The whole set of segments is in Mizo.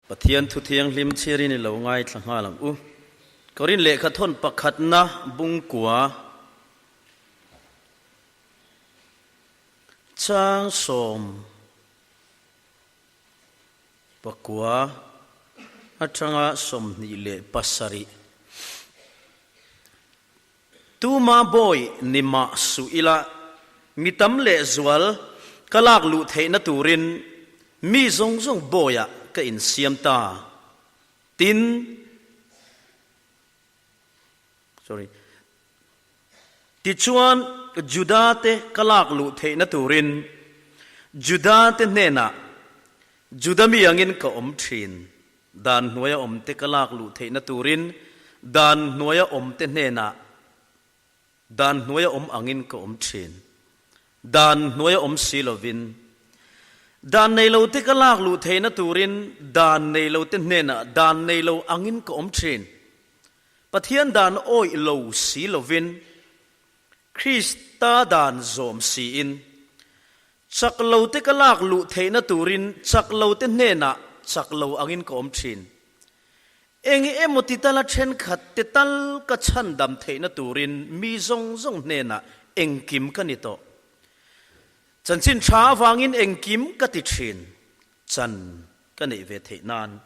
Pathian thu thianghlim chhiarin i lo ngaithla nghal ang u. Korin lehkha thawn pakhatna bungkua chang 19 atanga 27. Tuma bawi ni mah suh ila, mi tam lehzual ka lak luh theihna turin mi zawng zawng bawiah ka insiam ta. Tin, sorry, tichuan Juda-te ka lak luh theihna turin Juda-te hnenah Juda mi angin ka awm thin. Dan hnuaia awmte ka lak luh theihna turin dan hnuaia awmte hnenah dan hnuaia awm angin ka awm thin. Dan hnuaia awm si lovin dan nei lote ka lak luh theihna turin dan nei lote hnenah dan nei lo angin ka awm thin. Pathian dan awih lo si lovin Krista dan zawm siin Chak lo te ka lak luh theihna turin chak lo te hnenah chak lo angin ka awm thin. Eng emaw ti tala thenkhat te tal ka chhandam theihna turin mi zawng zawng hnenah engkim ka ni tawh. Chanchin tha avangin engkim ka ti thin, chan ka neih ve theih nan.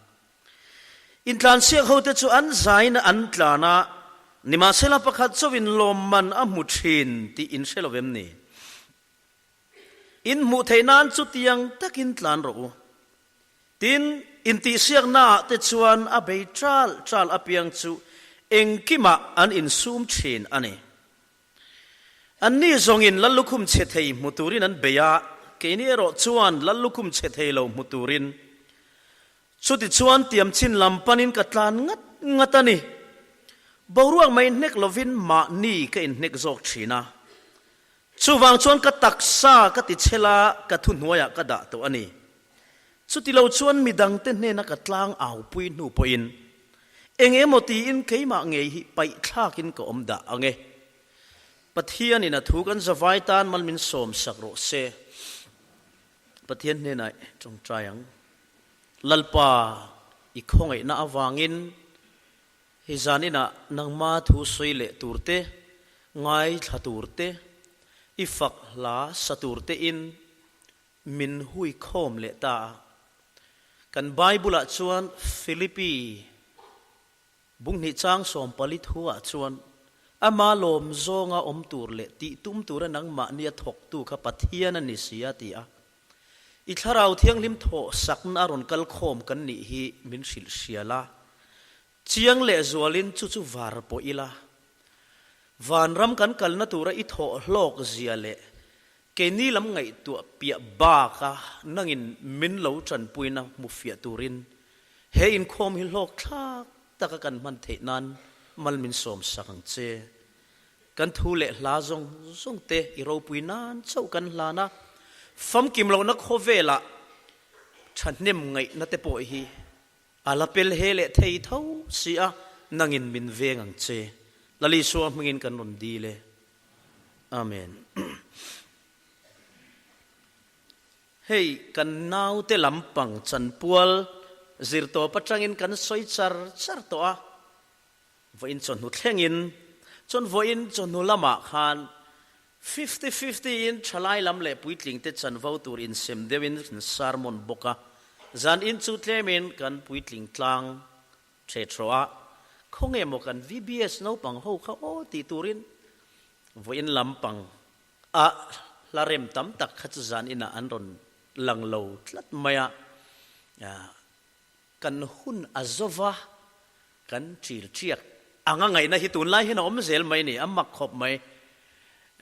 Intlansiak hote chu an zain an tlan a, nimahsela pakhat chauhin lawmman a hmu thin tih in hre lo em ni? In hmuh theih nan chutiang takin tlan rawh u. Tin, intihsiaknaah te chuan a bei ṭal ṭal apiang chu engkimah an insum ṭhin a ni. Anni zawngin Lal lukhum chhe thei hmu turin an bei a, keini erawh chuan Lal lukhum chhe thei lo hmu turin. Chutichuan tiamchin lam panin ka tlan ngat ngat a ni. Boruak mai hnek lovin mahni ka inhnek zawk ṭhin a. Chuvang chuan ka taksa ka ti chhel a, ka thuhnuaiah ka dah tawh a ni. Chuti lo chuan midangte hnena ka tlang aupui hnu pawhin eng emaw tiin keimah ngei hi paihthlakin ka awm dah ang e. Pathianin a thu kan zavai tan mal min sawmsak rawh se. Pathian hnenah tawngtai ang. Lalpa, i khawngaihna avangin Hi zaninah nangma thu sawi leh tur te, ngaithla tur te, i fak hla sa tur tein min hui khawm leh ta a. Kan Bible-ah chuan Philippi bunghnih chang 40 thuah chuan, Ama lawm zawnga awm tur leh tih tum tura nangmahnia thawktu kha Pathian a ni si a ti a. I Thlarau Thianghlim thawh sakna a rawn kal khawm kan nih hi min hrilh hrial a, chiang leh zualin chu chu var pawh ila, vanram kan kalna tura i thawh hlawk zia leh keini lam ngaihtuah piah baka nangin min lo tanpuina hmu fiah turin he inkhawm hi hlawk thlak taka kan hman theih nan mal min sawm sak ang che. Kan thu leh hla zawng zawng te i ropui nan chauh kan hlan a, famkim lohna khawvelah thahnem ngaihna te pawh hi a la pel he leh thei tho si a, nangin min veng ang che. Lal Isua hmingin kan rawn dil e. Amen. Hei kan naute lampang chanpual zirtawp atangin kan sawi char char tawh a. Vawiin chawhnu thlengin, chuan vawiin chawhnu lamah khan fifty fifty in thalai lam leh puitling te chanvo tur insem deuhin kan sermon bawk a, zan in chu tlemin kan puitling tlang the thrawh a, khawnge maw kan VBS naupang ho kha aw tih turin vawiin lampang a hla rem tam tak kha chu zan inah an rawn lang lo tlat mai a, Kan hun a zova kan ṭil ṭiak ang a ngaihna hi tunlai hian a awm zel mai ni, a mak khawp mai.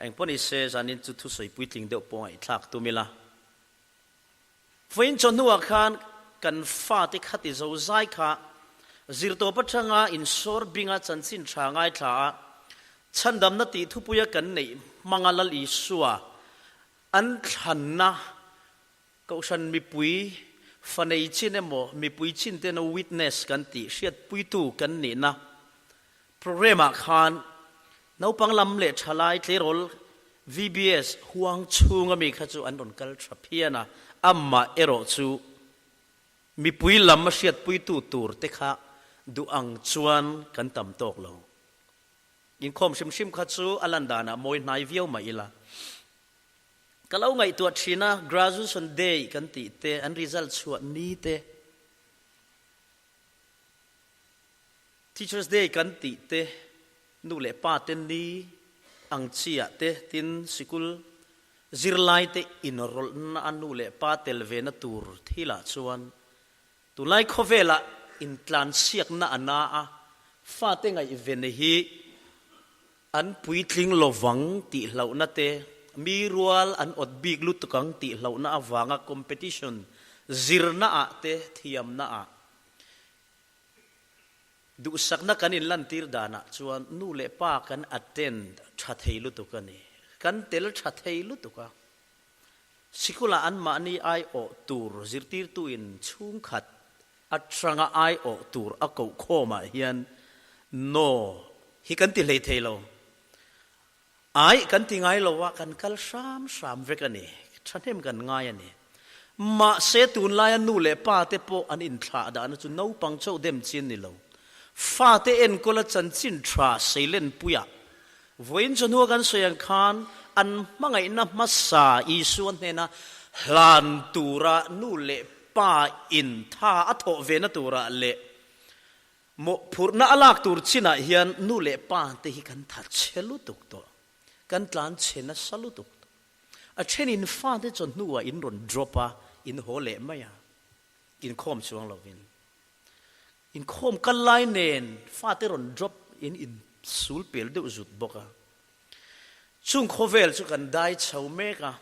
Engpawh ni se, zanin chu thusawi puitling deuh pawh ngaihthlak tum ila. Vawiin chawhnuah khan kan fate khati zo zai kha zirtawp atanga insawr binga chanchin tha ngaithla a, chhandamna tih thupuia kan neih hmanga Lal Isua an thlanna Kohhran mipui fanei chin emaw mipui chin tena witness kan tih hriatpuitu kan nihna programme ah khan naupang lam leh thalai tleirawl VBS huang chhunga mi kha chu an rawn kal tha phian a, amah erawh chu. Mipui lam a hriatpuitu tur te kha duh ang chuan kan tam tawk lo. Inkhawm hrim hrim kha chu a lan danah mawi hnai viau mah ila. Ka lo ngaihtuah thin a, Graduation Day kan tih te, an result chhuah ni te, Teachers Day kan tih te, nu leh pa te ni ang chi ah te, tin sikul zirlai te inrawlhna a nu leh pa tel ve na tur thil ah chuan tunlai khawvel ah intlansiakna a na a, fate ngaihven hi an puitling lovang tih hlauhna te, mi rual an awt bik lutuk ang tih hlauhna avanga competition zirna ah te thiamna ah Duhsakna kan inlantir danah chuan nu leh pa kan attend tha thei lutuk a ni. Kan tel tha thei lutuk a. Sikulah anmahni aiawh tur zirtirtuin chhungkhat atanga aiawh tur a koh khawmah hian No hi kan ti hlei thei lo. Aih, kan ti ngai lo a, kan kal hram hram vek a ni. Thahnem kan ngai a ni. Mahse, tunlaia nu leh pa te pawh an inthlah dahna chu naupang chauh dem chi an ni lo. Fate enkawla chanchin tha Seilenpuia vawiin chawhnua kan sawi ang khan an hmangaihna hmasa Isua hnena hlan tura nu leh pa in tha a thawh vena turah leh Mawhphurhna a lak tur chinah hian nu leh pa te hi kan tha chhe lutuk tawh, kan tlan chhe nasa lutuk tawh. A thenin fate chawhnuah in rawn drop a, in haw leh mai a, inkhawm chuang lovin. Inkhawm kal lai nen fate rawn drop in insul pel deuh zut bawk a. Chung khawvel chu kan dai chho mek a,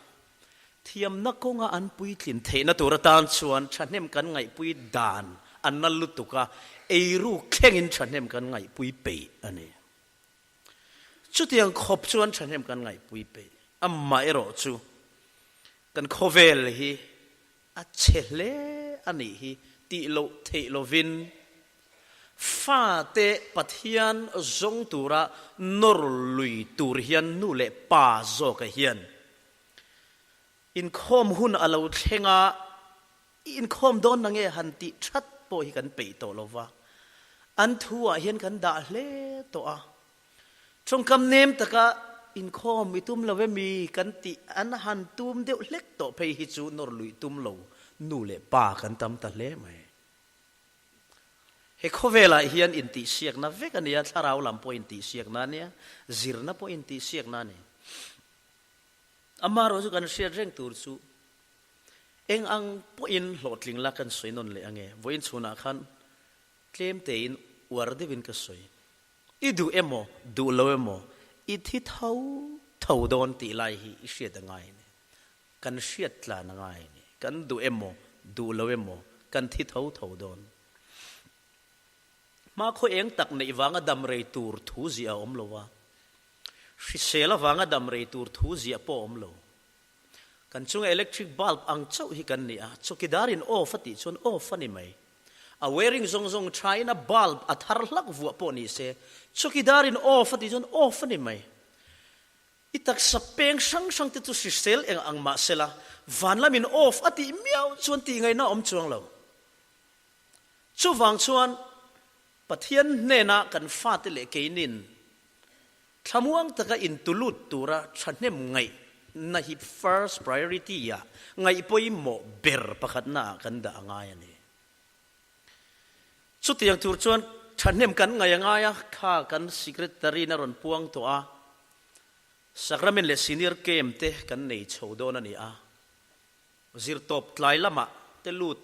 thiamna kawnga an puitlin theihna tur atan chuan thahnem kan ngaihpui dan a na lutuk a, eiruk thlengin thahnem kan ngaihpui peih a ni. Chutiang khawp chuan thahnem kan ngaihpui peih. Amaherawh chu kan khawvel hi A chhe hle a nih hi tih loh theih lovin fate Pathian zawng tura nawr lui tur hian nu leh pa zawka hian inkhawm hun a lo thleng a, i inkhawm dawn na nge han tih that pawh hi kan peih tawh lova, an thu ah hian kan dah hle tawh a. Tawngkam nem taka inkhawm i tum lo emi kan tih an han tum deuh hlek tawh phei hi chu nawr luih tum lo nu leh pa kan tam ta hle mai. He khawvelah hian intihsiakna vek a nia, thlarau lam pawh intihsiakna a nia, zirna pawh intihsiakna a ni. Amaherawh chu kan hriat reng tur chu eng ang pawhin hlawhtling la kan sawi nawn leh ange, vawiin chhunah khan tlem tein uar deuhin ka sawi. I duh emaw, duh lo emaw, i thi tho tho dawn tih lai hi i hriat a ngai a ni. Kan hriat tlan a ngai a ni. Kan duh emaw, duh lo emaw, kan thi tho tho dawn. Hmakhaw eng tak neih vanga dam rei tur thu ziah a awm lo a, hrisel avanga dam rei tur thu ziah pawh a awm lo. Kan chunga electric bulb ang chauh hi kan ni a, chawkidar in off a tih chuan off a ni mai. A wiring zawng zawng tha in a bulb a thar hlak vuah pawh ni se, chawkidar in off a tih chuan off a ni mai. I taksa peng hrang hrang te chu hrisel eng ang mah sela, van lam in off a tih miau chuan tih ngaihna a awm chuang lo. Chuvang chuan Pathian hnena kan fate leh keinin Thlamuang taka intulut tura thahnem ngaihna hi first priority ah ngaih pawimawh ber pakhatna ah kan dah a ngai a ni. Chutiang tur chuan thahnem kan ngaih a ngai a, kha kan secretary in a rawn puang tawh a, Sacrament leh Senior Camp te kan nei chho dawn a ni a, zirtawp tlai lamah te lut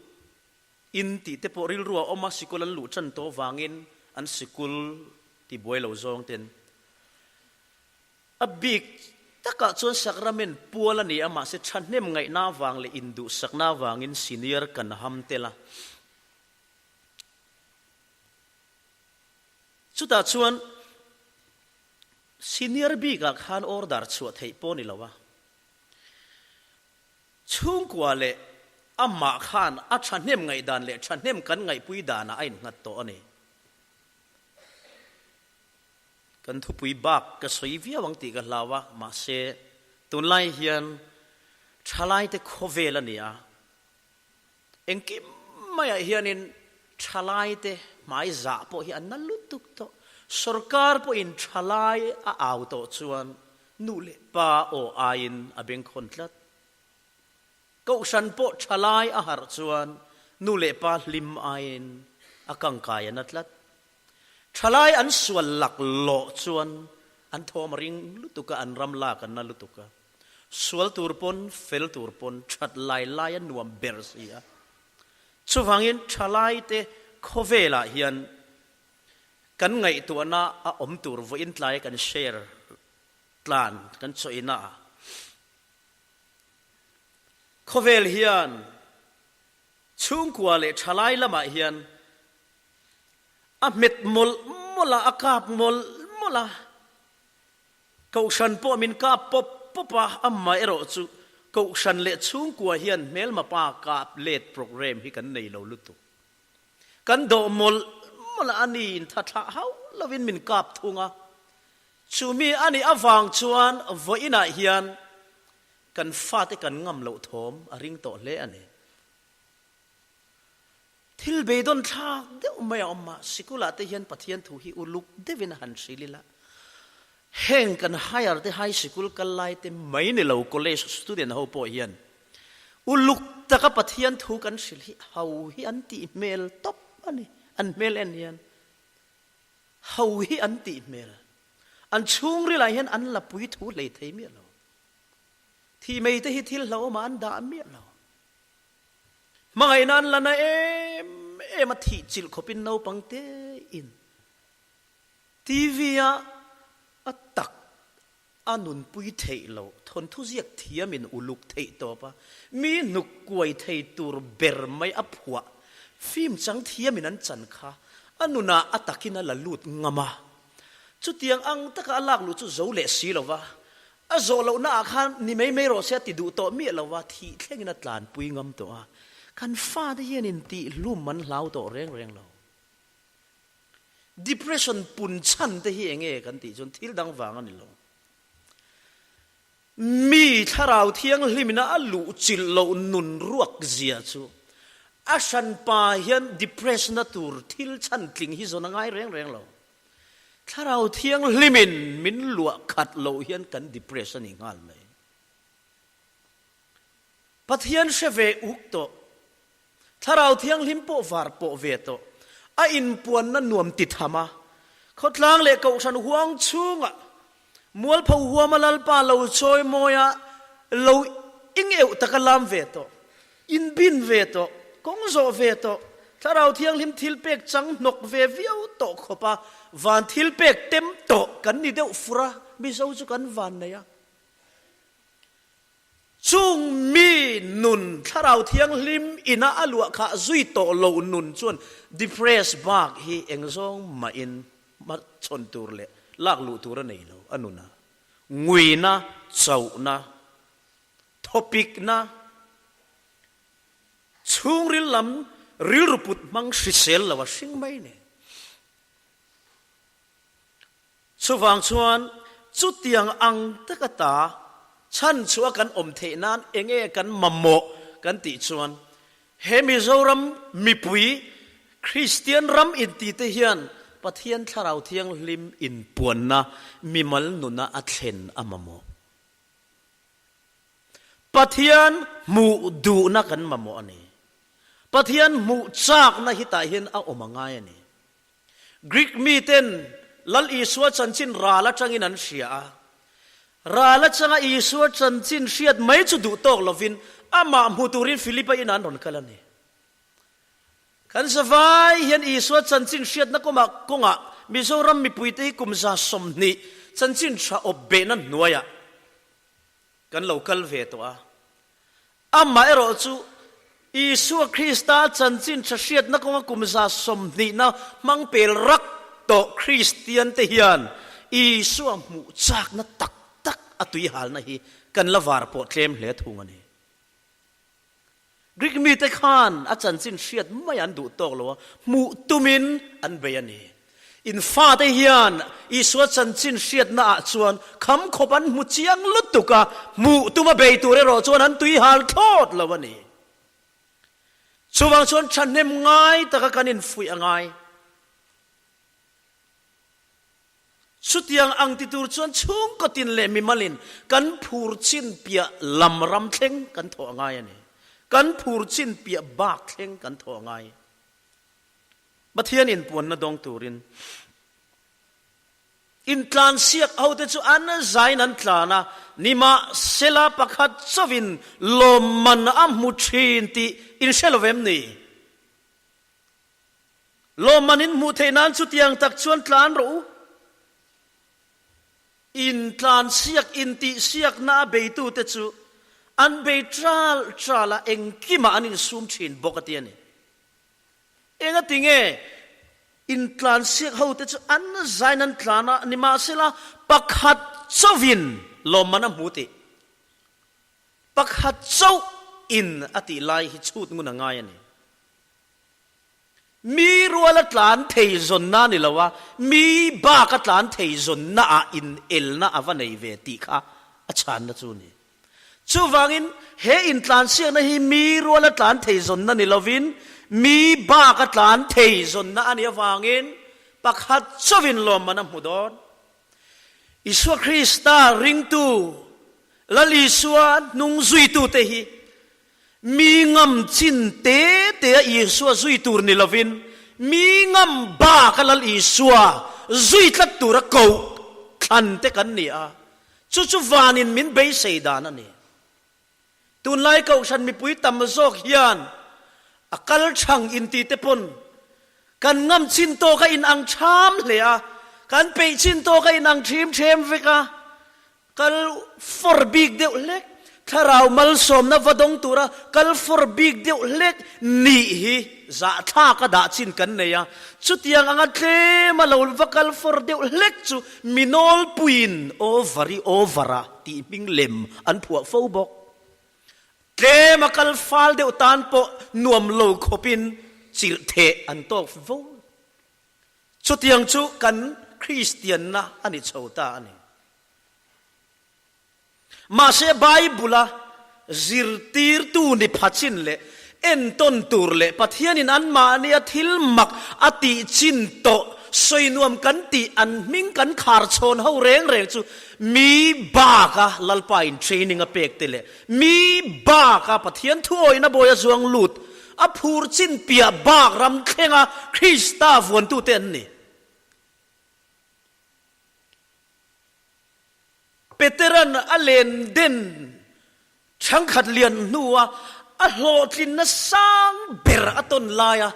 in tih te pawh rilru a awm a, sikul an luh tan tawh vangin an sikul ti buai lo zawng ten a bik takah chuan sakramen pual a ni a, mahse thahnem ngaihna avang leh induhsakna avangin senior kan ham tel a. Chutah chuan senior bikah khan order chhuah theih pawh ni lo a, Chhungkua leh amah khan a thahnem ngaihdan leh thahnem kan ngaihpui danah a innghat tawh a ni. Kan thupui bak ka sawi viau ang tih ka hlau a, mahse tunlai hian thalaite khawvel a ni a, engkim maiah hianin thalaite hmai zah pawh hi a na lutuk tawh. Sorkar pawhin thalai a au tawh chuan nu leh pa aw aiin a bengkhawn tlat. Kohhran pawh thalai a harh chuan nu leh pa hlim aiin a kangkai a na tlat. Thalai an sual lak lawh chuan an thawm a ring lutuk a, an ram lak an na lutuk a. Sual tur pawn, fel tur pawn that lai lai a nuam ber si a. Chuvangin thalaite khawvelah hian kan ngaihtuahna a awm tur vawiin tlai kan share tlan kan chawina ah khawvel hian chhungkua leh thalai lamah hian a hmet mawlh mawlh a, a kap mawlh mawlh a. Kohhran pawh min kap pawp pawp a, amah erawh chu Kohhran leh chhungkua hian hmelma pa kap let programme hi kan nei lo lutuk. Kan dawh mawlh mawlh a, ani in tha thlah hauh lovin min kap thung a. Chumi a nih avang chuan vawiinah hian kan fate kan ngam loh thawm a ring tawh hle a ni. Thil beidawn thlak deuh mai a awm a, sikulah te hian Pathian thu hi uluk deuhin a han hrilh ila, heng kan higher te high sikul kal lai te mai ni lo college student ho pawh hian uluk taka Pathian thu kan hrilh hi ho hi an tih hmel tawp a ni, an hmel en hian ho hi an tih hmel, an chhungrilah hian an la pui thu hlei thei miah lo, thih mai te hi thil hlauhawmah an dah miah lo. Hmangaihna an la na em em a, thih chilh khawpin naupang tein TV a a tak a nunpui theih loh, thawnthu ziak thiamin uluk theih tawp a, mi hnuk kuai thei tur ber mai a phuah, film chang thiamin an chan kha a nunah a takin a la lut ngam a. Chutiang ang taka a lak luh chu zo leh si lo va, A zawh lohna ah khan ni mai mai rawh se a ti duh tawh miah lo va, thih thlengin a tlanpui ngam tawh a. Kan fate hian in tih hlum an hlau tawh reng reng lo. Depression pun chhan te hi enge kan tih chuan thil dang vang a ni lo. Mi thlarau thianghlimina a luh chilh loh nun ruak zia chu a hranpa hian depression-a tur thil chhan tling hi zawn a ngai reng reng lo. Thlarau Thianghlimin min luah khat loh hian kan depress a ni nghal mai. Pathian hre ve uk tawh, Thlarau Thianghlim pawh var pawh ve tawh, a inpuanna nuam ti tham a, khawtlang leh kohhran huang chhungah mualpho huama Lalpa lo chawi mawia lo ingeuh taka lam ve tawh, Inbin ve tawh, kawng zawh ve tawh, Thlarau Thianghlim thilpek chang hnawk ve viau tawh khawp a, van thilpek tem tawh kan ni deuh fur a, Mizo chu kan van nei a. Chung mi nun Thlarau Thianghlim ina a luah khah zui tawh lo nun chuan depress bak hi eng zawng mahin hmachhawn tur leh lak luh tur a nei lo a nuna nguina, chauhna, Thawpikna, Chhungril lam rilru put hmang hrisel lo a hring mai ni. Chuvang chuan chutiang ang taka ta chhan chhuah kan awm theih nan enge kan mamawh kan tih chuan he Mizoram mipui Kristian ram intite hian Pathian Thlarau Thianghlim inpuanna mimal nuna a thlen a mamawh. Pathian hmuh duhna kan mamawh a ni. Pathian hmuh chakna hi tah hian a awm a ngai a ni. Greek miten Lal Isua chanchin ral atangin an hria a. Ral atanga Isua chanchin hriat mai chu duh tawk lovin amah hmu turin Philipa inah an rawn kal a ni. Kan zavai hian Isua chanchin hriatna kawmah kawngah Mizoram mipuite hi kum 120 chanchin tha awp behna hnuaiah kan lo kal ve tawh a. Amah erawh chu Isua Krista chanchin tha hriatna kawnga kum 120na hmang pel rak tawh Kristiante hian Isua hmuh chakna tak tak a tuihalna hi kan la var pawh tlem hle thung a ni. Greek mite khan a chanchin hriat mai an duh tawk lo a, hmuh tumin an bei a ni. In fate hian Isua chanchin hriatna ah chuan kham khawp an hmu chiang lutuk a, hmuh tuma bei tur erawh chuan an tui hal thlawt lo a ni. Chuvang chuan thahnem ngai taka kan infuih a ngai. Chutiang ang ti tur chuan chhungkaw tin leh mimalin kan phur chin piah lam ram thleng kan thawh a ngai a ni. Kan phur chin piah bak thleng kan thawh a ngai. Pathian inpuanna dawng turin intlansiak hote chu an zain an tlan a, nimahsela pakhat chauhin lawmman a hmu thin tih in hre lo vem ni? Lawmman in hmuh theih nan chutiang tak chuan tlan rawh u. Intlansiak, intihsiakna a beitute chu an bei ṭal ṭal a, engkimah an insum ṭhin bawk a ti a ni. Engati nge intlansiak hote chu an zain an tlan a, nimahsela pakhat chauhin lawmman a hmu tih? Pakhat chauh in a tih lai hi chhut ngun a ngai a ni. Mi rual a tlan thei zawnna ni lo a, mi bak a tlan thei zawnna ah inelna a va nei ve tih kha a chhanna chu a ni. Chuvangin he intlansiakna hi mi rual a tlan thei zawnna ni lovin mi bak a tlan thei zawnna a nih avangin pakhat chauhin lawmman a hmu dawn. Isua Krista ringtu Lal Isua hnung zuitute hi Mi ngam chin te te a Isua zui tur ni lovin, mi ngam bak a Lal Isua zui tlat tura koh thlan te kan ni a, chu chu vanin min beisei dan a ni. Tunlai Kohhran mipui tam zawk hian a kal thang inti te pawn kan ngam chin tawk a inang ṭham hle a, kan peih chin tawk a inang ṭhim ṭhem vek a, Kal fawr bik deuh hlek, thlarau malsawmna va dawng tura kal fawr bik deuh hlek nih hi zahthlak a dah chin kan nei a. Chutiang anga tlema lo va kal fawr deuh hlek chu mi nawlpuiin over i over a tih hming lem an phuah fo bawk. Tlema kal fal deuh tan pawh nuam lo khawpin chirh theh an tawk fo. Chutiang chu kan Kristianna a ni chho ta a ni. Mahse Bible-a zirtirtu ni pha chin leh entawn tur leh Pathianin anmahnia thil mak a tih chin tawh sawi nuam kan tih an hming kan khar chhawn ho reng reng chu mi baka Lalpa in training a pek te leh mi baka Pathian thuawihna bawi a zuang lut A phur chin piah bak ram thlenga Krista vuantute an ni. Peteran a len den thangkhat lian hnua a hlawhtlinna sang ber a tawn laia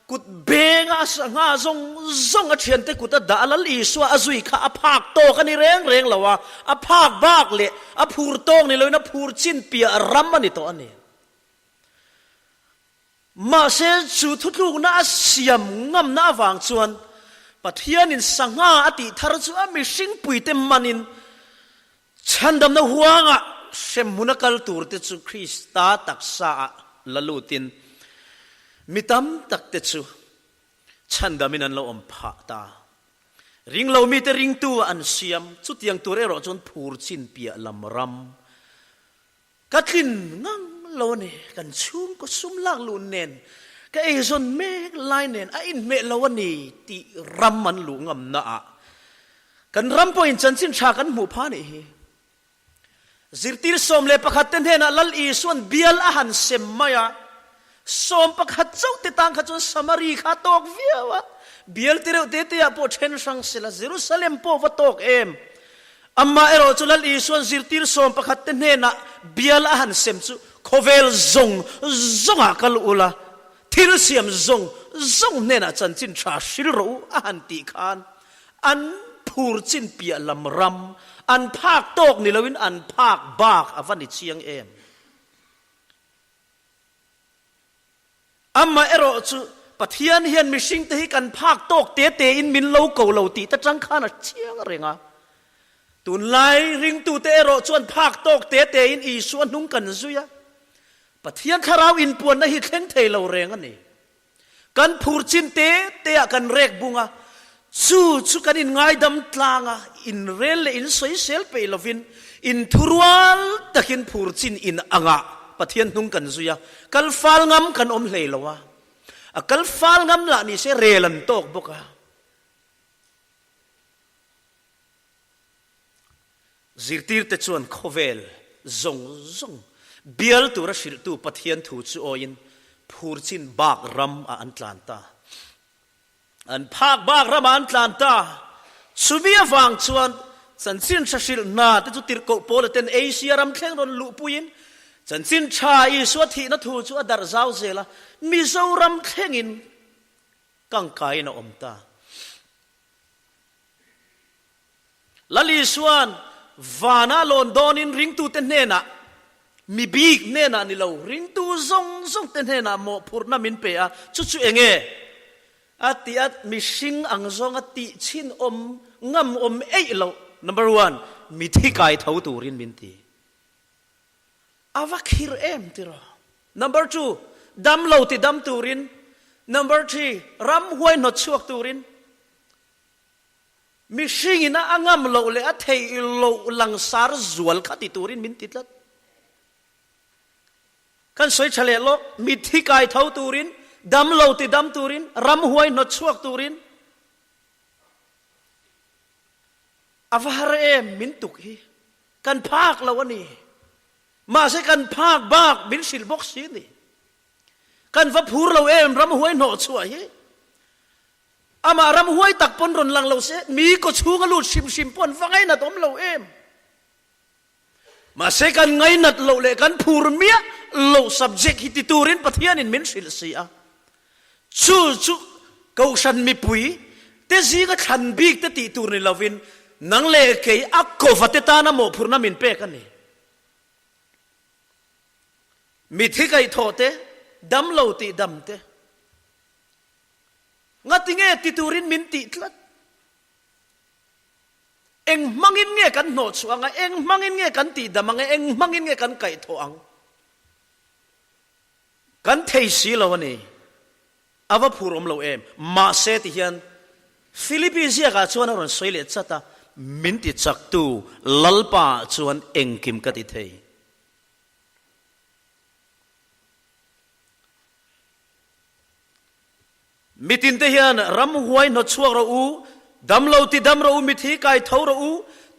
kut benga a sangha zawng zawng a thiante kut a dah a Lal Isua a zui kha a phak tawk a ni reng reng lo a, a phak bak leh a phur tawk ni loin a phur chin piah ram a ni tawh a ni. Mahse, chu thutlukna a siam ngamna avang chuan Pathianin sangha a tih thar chu a mihringpuite manin chhandamna huangah hremhmun a kal turte chu Krista taksaah la lutin mi tam takte chu chhandamin an lo awm phah ta. Ringlo mite ringtu ah an siam, chutiang tur erawh chuan phur chin piah lam ram Ka tlin ngang lo a ni, kan chhungkaw sum lak luh nen, ka eizawn mek lai nen a inhmeh lo a ni tih ram an luh ngamna ah kan ram pawhin chanchin tha kan hmuh pha nih hi. Zirtir 11 te hnenah Lal Isuan bial a han sem mai a, 11 chauh te tang kha chuan Samari kha a tawk viau a, bial ti reuh te te ah pawh then hrang sela Jerusalem pawh va tawk em? Amah erawh chu Lal Isuan zirtir 11 te hnenah bial a han sem chu khawvel zawng zawngah kal ula, thil siam zawng zawng hnenah chanchin tha hril rawh u a han tih khan an phur chin piah lam ram an phak tawk ni loin an phak bak a va ni chiang em. Amah erawh chu Pathian hian mihringte hi kan phak tawk te tein min lo ko lo tih ta tang khan a chiang reng a. Tunlai ringtute erawh chuan phak tawk te tein Isua hnung kan zui a. Pathian thlarau inpuanna hi thleng thei lo reng a ni. Kan phur chin te teah kan rek bung a, chu chu kan inngaidam tlang a, inrel leh insawisel peih lovin inthurual takin phur chin in angah. Pathian hnung kan zui a, kal fal ngam kan awm hlei lo a. A kal fal ngam lah ni se rel an tawk bawk a. Zirtirte chuan khawvel zawng zawng bial tura hrilhtu Pathian thu chu awiin phurchin bak ram ah an tlan ta. An phak bak ram ah an tlan ta. Chumi avang chuan chanchin tha hrilh hna te chu tirhkoh Paula ten Asia ram thleng rawn luhpuiin chanchin tha Isua thihna thu chu a darh zau zel a, Mizoram thlengin kangkaiin a awm ta. Lal Isua'n vana lawn dawnin ringtute hnenah, mi bik hnenah ni lo, ringtu zawng zawngte hnenah mawhphurhna min pe a, chu chu eng nge? A ti a, mihring ang zawnga tih chhin awm ngam awm eih loh, number one, mithi kai tho turin min ti. A va khir em tiraw? Number two, dam lo ti dam turin, number three, ramhuai hnawt chhuak turin. Mihringin a a ngam loh leh a theih loh langsar zual kha ti turin min ti tlat. Kan sawi tha leh lawk, mitthi kai tho turin, dam lo ti dam turin, ramhuai hnawt chhuak turin. A va har em min tuk hi, kan phak lo a ni. Mahse kan phak bak min hrilh bawk si a ni. Kan va phur lo em ramhuai hnawh chhuah hi. Amah ramhuai tak pawn rawn lang lo se, mi kaw chhung a lut hrim hrim pawh an va ngainat awm lo em? Mahse kan ngainat loh leh kan phur miah loh subject hi ti turin Pathianin min hrilh si a. Chu chu Kohhran mipui te zinga thlan bik te tih tur ni lovin nang leh kei a kova te tana mawhphurhna min pek a ni. Mithi kaihthawh te, damlo tih dam te. Ngati nge ti turin min tih tlat? Eng hmangin nge kan hnawh chhuah ang a, eng hmangin nge kan tihdam ang a, eng hmangin nge kan kaihthawh ang? Kan thei si lo a ni. A va phur awm lo em? Mahse ti hian Philippi ziakah chuan a rawn sawi leh chat a, Min ti chaktu Lalpa chuan engkim ka ti thei. Mitinte hian ramhuai hnawt chhuak rawh u, damlo ti dam rawh u, mithi kai tho rawh u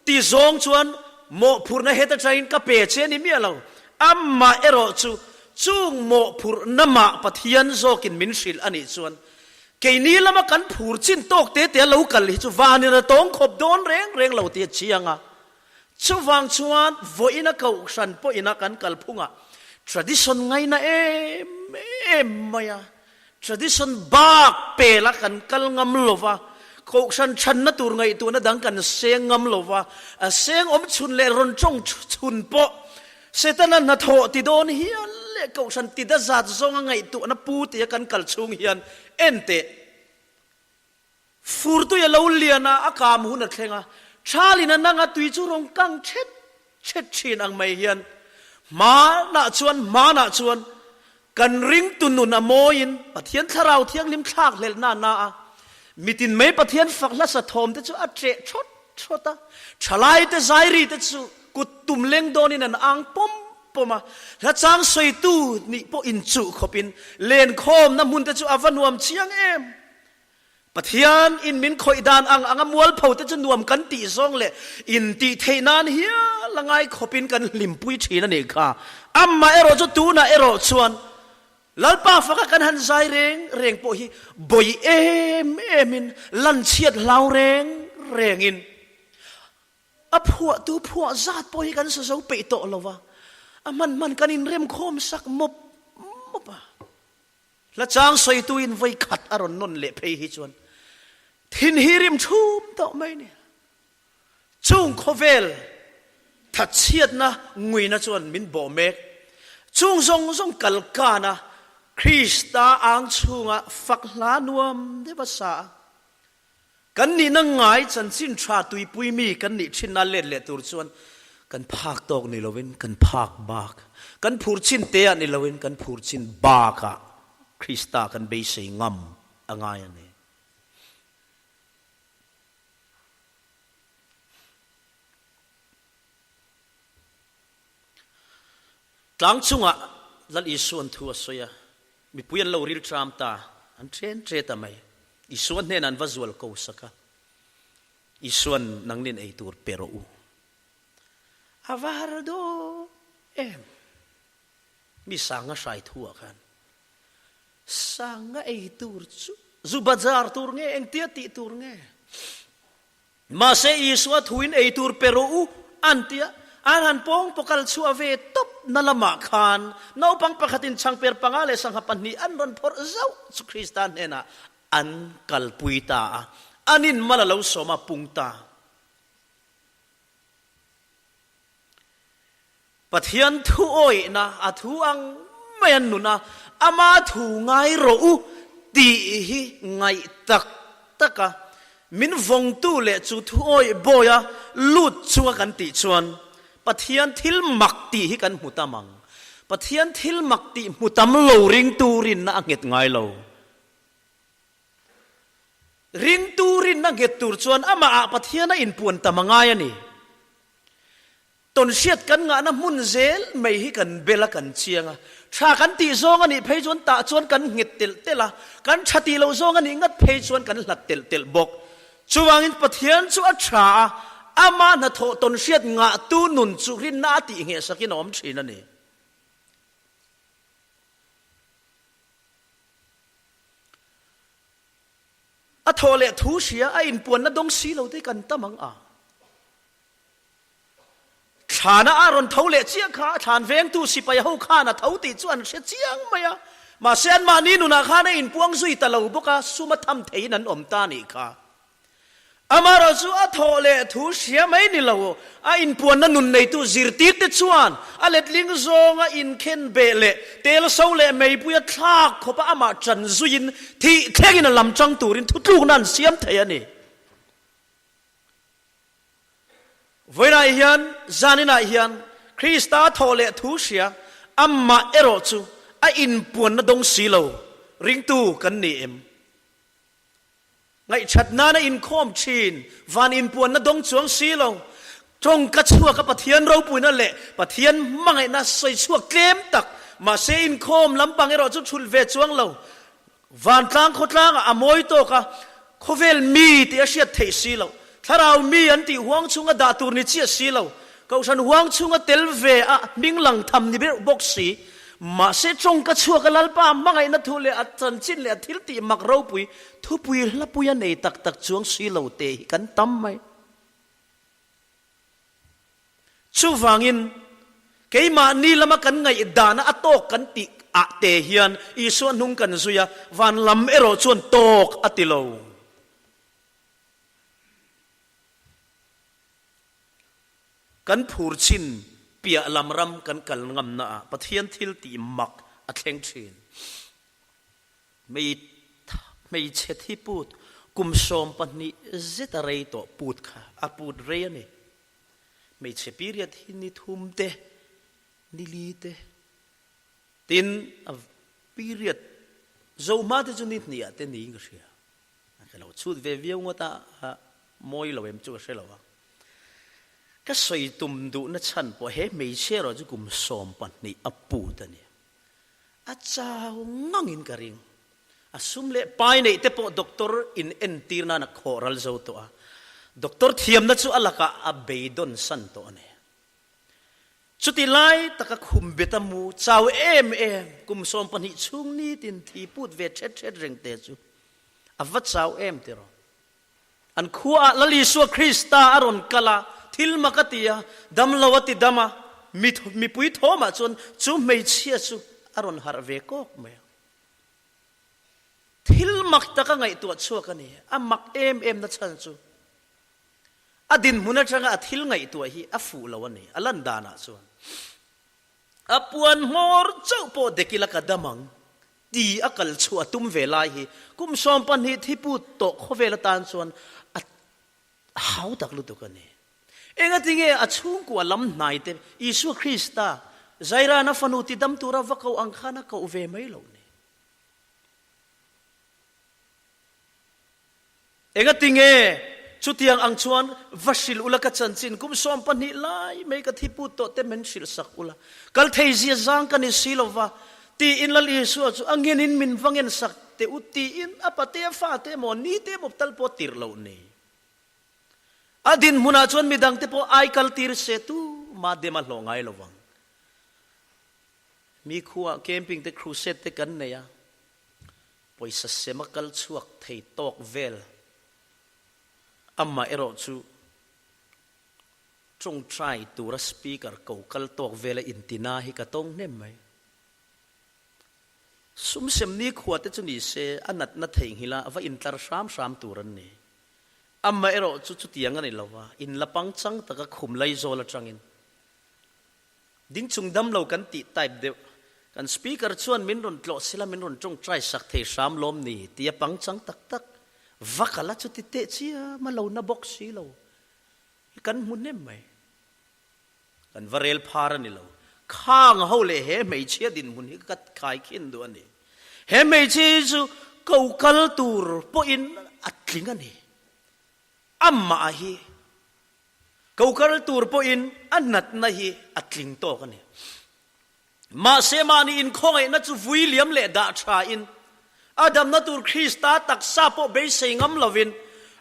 ti zawng chuan mawhphurhna heta tangin ka pe che a ni miah lo. Amah erawh chu chung mawhphurhna mah Pathian zawkin min hrilh a nih chuan keini lama kan phur chin tawk te te a lo kal hi chu vanin a tawng khawp dawn reng reng lo tih a chiang a. Chuvang chuan vawiina kohhran pawhina kan kalphungah tradition ngaina em em mai a, tradition bak pela kan kal ngam lo va, kohhran chhanna tur ngaihtuahna dang kan seng ngam lo va, a seng awm chhun leh rawn tawng chhun pawh Setana hnathawh ti dawn hian leh kohhran ti da zat zawnga ngaihtuahna pu tia kan kal chhung hian enteh Furtui a lo lian a, a kam hun a thleng a, Thalin a nang a tui chu rawn kang thet thet thin ang mai hian hmanah chuan hmanah chuan kan ringtu nun a mawiin Pathian Thlarau Thianghlim thlak hlelhna a na a, mitin mai Pathian fak hlasa thawm te chu a ṭeh thawt thawt a, thalai te zairi te chu kut tum leng dawnin an ang pawm pawm a, hla chang sawitu nih pawh inchuh khawpin lenkhawmna hmun te chu a va nuam chiang em! Pathian in min khawih dan ang anga mualpho te chu nuam kan tih zawng leh in tih theih nan hial a ngai khawp in kan hlimpui thin a nih kha. Amah erawh chu tunah erawh chuan Lalpa faka kan han zai reng reng pawh hi bawi em em in lanchhiat hlau reng reng in a phuahtu phuah zat pawh hi kan sa zo peih tawh lo va, a hman hman kan inremkhawm sak mawp mawp a. Hla chang sawituin vawi khat a rawn nawn leh phei hi chuan thin hi rim chhum tawh mai nia. Chung khawvel thatchhiatna nguina chuan min bawh mek. Chung zawng zawng kal kana Krista ang chhunga fak hla nuam deuh a sa a. Kan nihna ngai chanchin tha tuipui mi kan nih thinna let leh tur chuan kan phak tawk ni loin kan phak bak, kan phur chin te ah ni loin kan phur chin bak ah Krista kan beisei ngam a ngai a ni. Tlang chungah Lal Isua'n thu a sawi a, mipui an lo ril tram ta, an chen che ta mai. Isua hnenah an va zual ko sak a, Isua'n nangnin ei tur pe rawh u. A va har dawn em! Mi sanga hrai thu ah khan sanga ei tur chu zu bazar tur nge engtia tih tur nge? Mahse Isua thuin ei tur pe rawh u an tia an han pawng pawkal chhuah ve tawp na lamah khan naupang pakhatin changper panga leh sangha pahnih an rawn phawrh zauh chu Krista hnenah an kalpui ta a, an inmal a lo sawm a pung ta. Pathian thu awihna a thu ang mai an nun a, ama thu ngai rawh u tih hi ngaih tak tak a, min vawngtu leh chu thu awih bawia lut chunga kan tih chuan Pathian thil mak tih hi kan hmu tam ang. Pathian thil mak tih hmu tam lo ringtu rinna a nghet ngai lo. Ringtu rinna nghet tur chuan amahah Pathian a inpuan tam a ngai a ni. Tawnhriat kan ngahna hmun zel mai hi kan bel a, kan chiang a. Tha kan tih zawng a nih phei chuan tah chuan kan nghet telh telh a, kan tha tih loh zawng a nih ngat phei chuan kan hlat telh telh bawk. Chuvangin Pathian chu a tha a, amah hnathawh tawnhriat ngahtu nun chu rinna a tih nghehsakin a awm thin a ni. A thawh leh thu hria a inpuanna dawng si lo te hi kan tam ang a. Thlana a rawn tho leh chiah kha thlan vengtu sipai ho khan a tho tih chu an hre chiang mai a, mahse anmahni nunah khan a inpuang zui ta lo bawk a, sum a tham theiin an awm ta nih kha. Amaherawh chu a thawh leh thu hria mai ni lo, a inpuanna nun neitu zirtirte chuan a letling zawnga inkhen beh leh tel so leh meipuia thlak khawpa amah ṭan zuiin thih thlengin a lam ṭang turin thutlukna an siam thei a ni. Vawiinah hian, zaninah hian Krista thawh leh thu hria, amah erawh chu a inpuanna dawng si lo, ringtu kan ni em? Ngaihṭhat nana inkhawm ṭhin, van inpuanna dawng chuang si lo, tawngka chhuaka Pathian ropuina leh Pathian hmangaihna sawi chhuak tlem tak, mahse inkhawm lampang erawh chu ṭhulh ve chuang lo, Vantlang khawtlangah a mawi tawk a, khawvel mi tih a hriat theih si lo. Thlarau mi an tih huang chhunga dah tur ni chiah si lo. Kohhran huang chhunga tel ve a hming lang tham ni ber bawk si. Mahse tawngka chhuak a Lalpa hmangaihna thu leh a chanchin leh a thil tih mak ropui thupui hlapui a nei tak tak chuang si lo te hi kan tam mai. Chuvangin, keimahni lama kan ngaihdahna a tawk kan tih ah te hian Isua hnung kan zui a, van lam erawh chuan tawk a ti lo. Kan phur chin piah lam ram kan kal ngamna ah Pathian thil tih mak a thleng thin. Hmeichhe thi put kum 12 zet a rei tawh put kha a put rei a ni. Hmeichhe period hi ni thum te, ni li te, tin a period zo hma te chu ni hnih ah te niin ka hria. Ka lo chhut ve viau ngawt a, a mawi lo em chu ka hre lo a. Ka sawi tum duhna chhan pawh he hmeichhia erawh chu kum 12 a put a ni. A chau ngangin ka ring. A sum leh pai neih te pawh doctor in entir nan a khawh ral zo tawh a. Doctor thiamna chu a lakah a beidawn san tawh a ni. Chuti lai taka khum bet a mu chau em em kum 12 chhung nitin thi put ve thet thet reng te chu a va chau em tiraw. An khuaah Lal Isua Krista a rawn kal a, thil mak a ti a, damlo a ti dam a, mipui thawmah chuan chu hmeichhia chu a rawn harh ve kawk mai a. Thil mak taka ngaihtuah chhuak a ni. A mak em em na chhan chu a dinhmun atanga a thil ngaihtuah hi a fuh lo a ni, a lan danah chuan. A puan hmawr chauh pawh dek ila ka dam ang ti a kal chhuah a tum ve lai hi kum 12 thi put tawh khawvel atan chuan a hau tak lutuk a ni. Engatinge a chhungkua lam hnai te Isua Krista Zairana fanu ti dam tura va koh ang khan a koh ve mai loh ni. Engatinge? Chutiang ang chuan va hrilh ula ka chanchin kum 12 lai mai ka thi put tawh te min hrilh sak ula. Kal thei zia zang ka ni si lova tiin Lal Isua chu a ngenin min va ngen sak teh u tiin a pate a fate emaw ni te emaw tal pawh tirh loh ni. A dinhmunah chuan midangte pawh ai kal tir se tu mah dem a hlawh ngai lovang. Mi khuaah camping te crusade te kan nei a, pawisa sem a kal chhuak thei tawk vel. Amah erawh chu tawngtai tura speaker ko kal tawk vela intina hi ka tawng hnem mai. Sum sem nikhua te chu ni se a natna theihnghilh a va intlar hram hram tur an ni. Amah erawh chu chutiang a ni lo a, in la pangchang taka khum laizawl atangin ding chung dam lo kan tih type deuh. Kan speaker chuan min rawn tlawh sila min rawn tawngtai sak thei hram lawm ni tia pangchang tak tak va kal a chuti teh chiam a lo na bawk si lo hi kan hmu hnem mai. Kan va rel phar a ni lo. Khang ho leh he hmeichhia dinhmun hi ka khai khin duh a ni. He hmeichhia hi chu ko kal tur pawhin a tling a ni. Amah hi ko kal tur pawhin a natna hi a tling tawk a ni. Mahse mahni inkhawngaihna chu vui liam leh dah thain a damna tur Krista taksa pawh beisei ngam lovin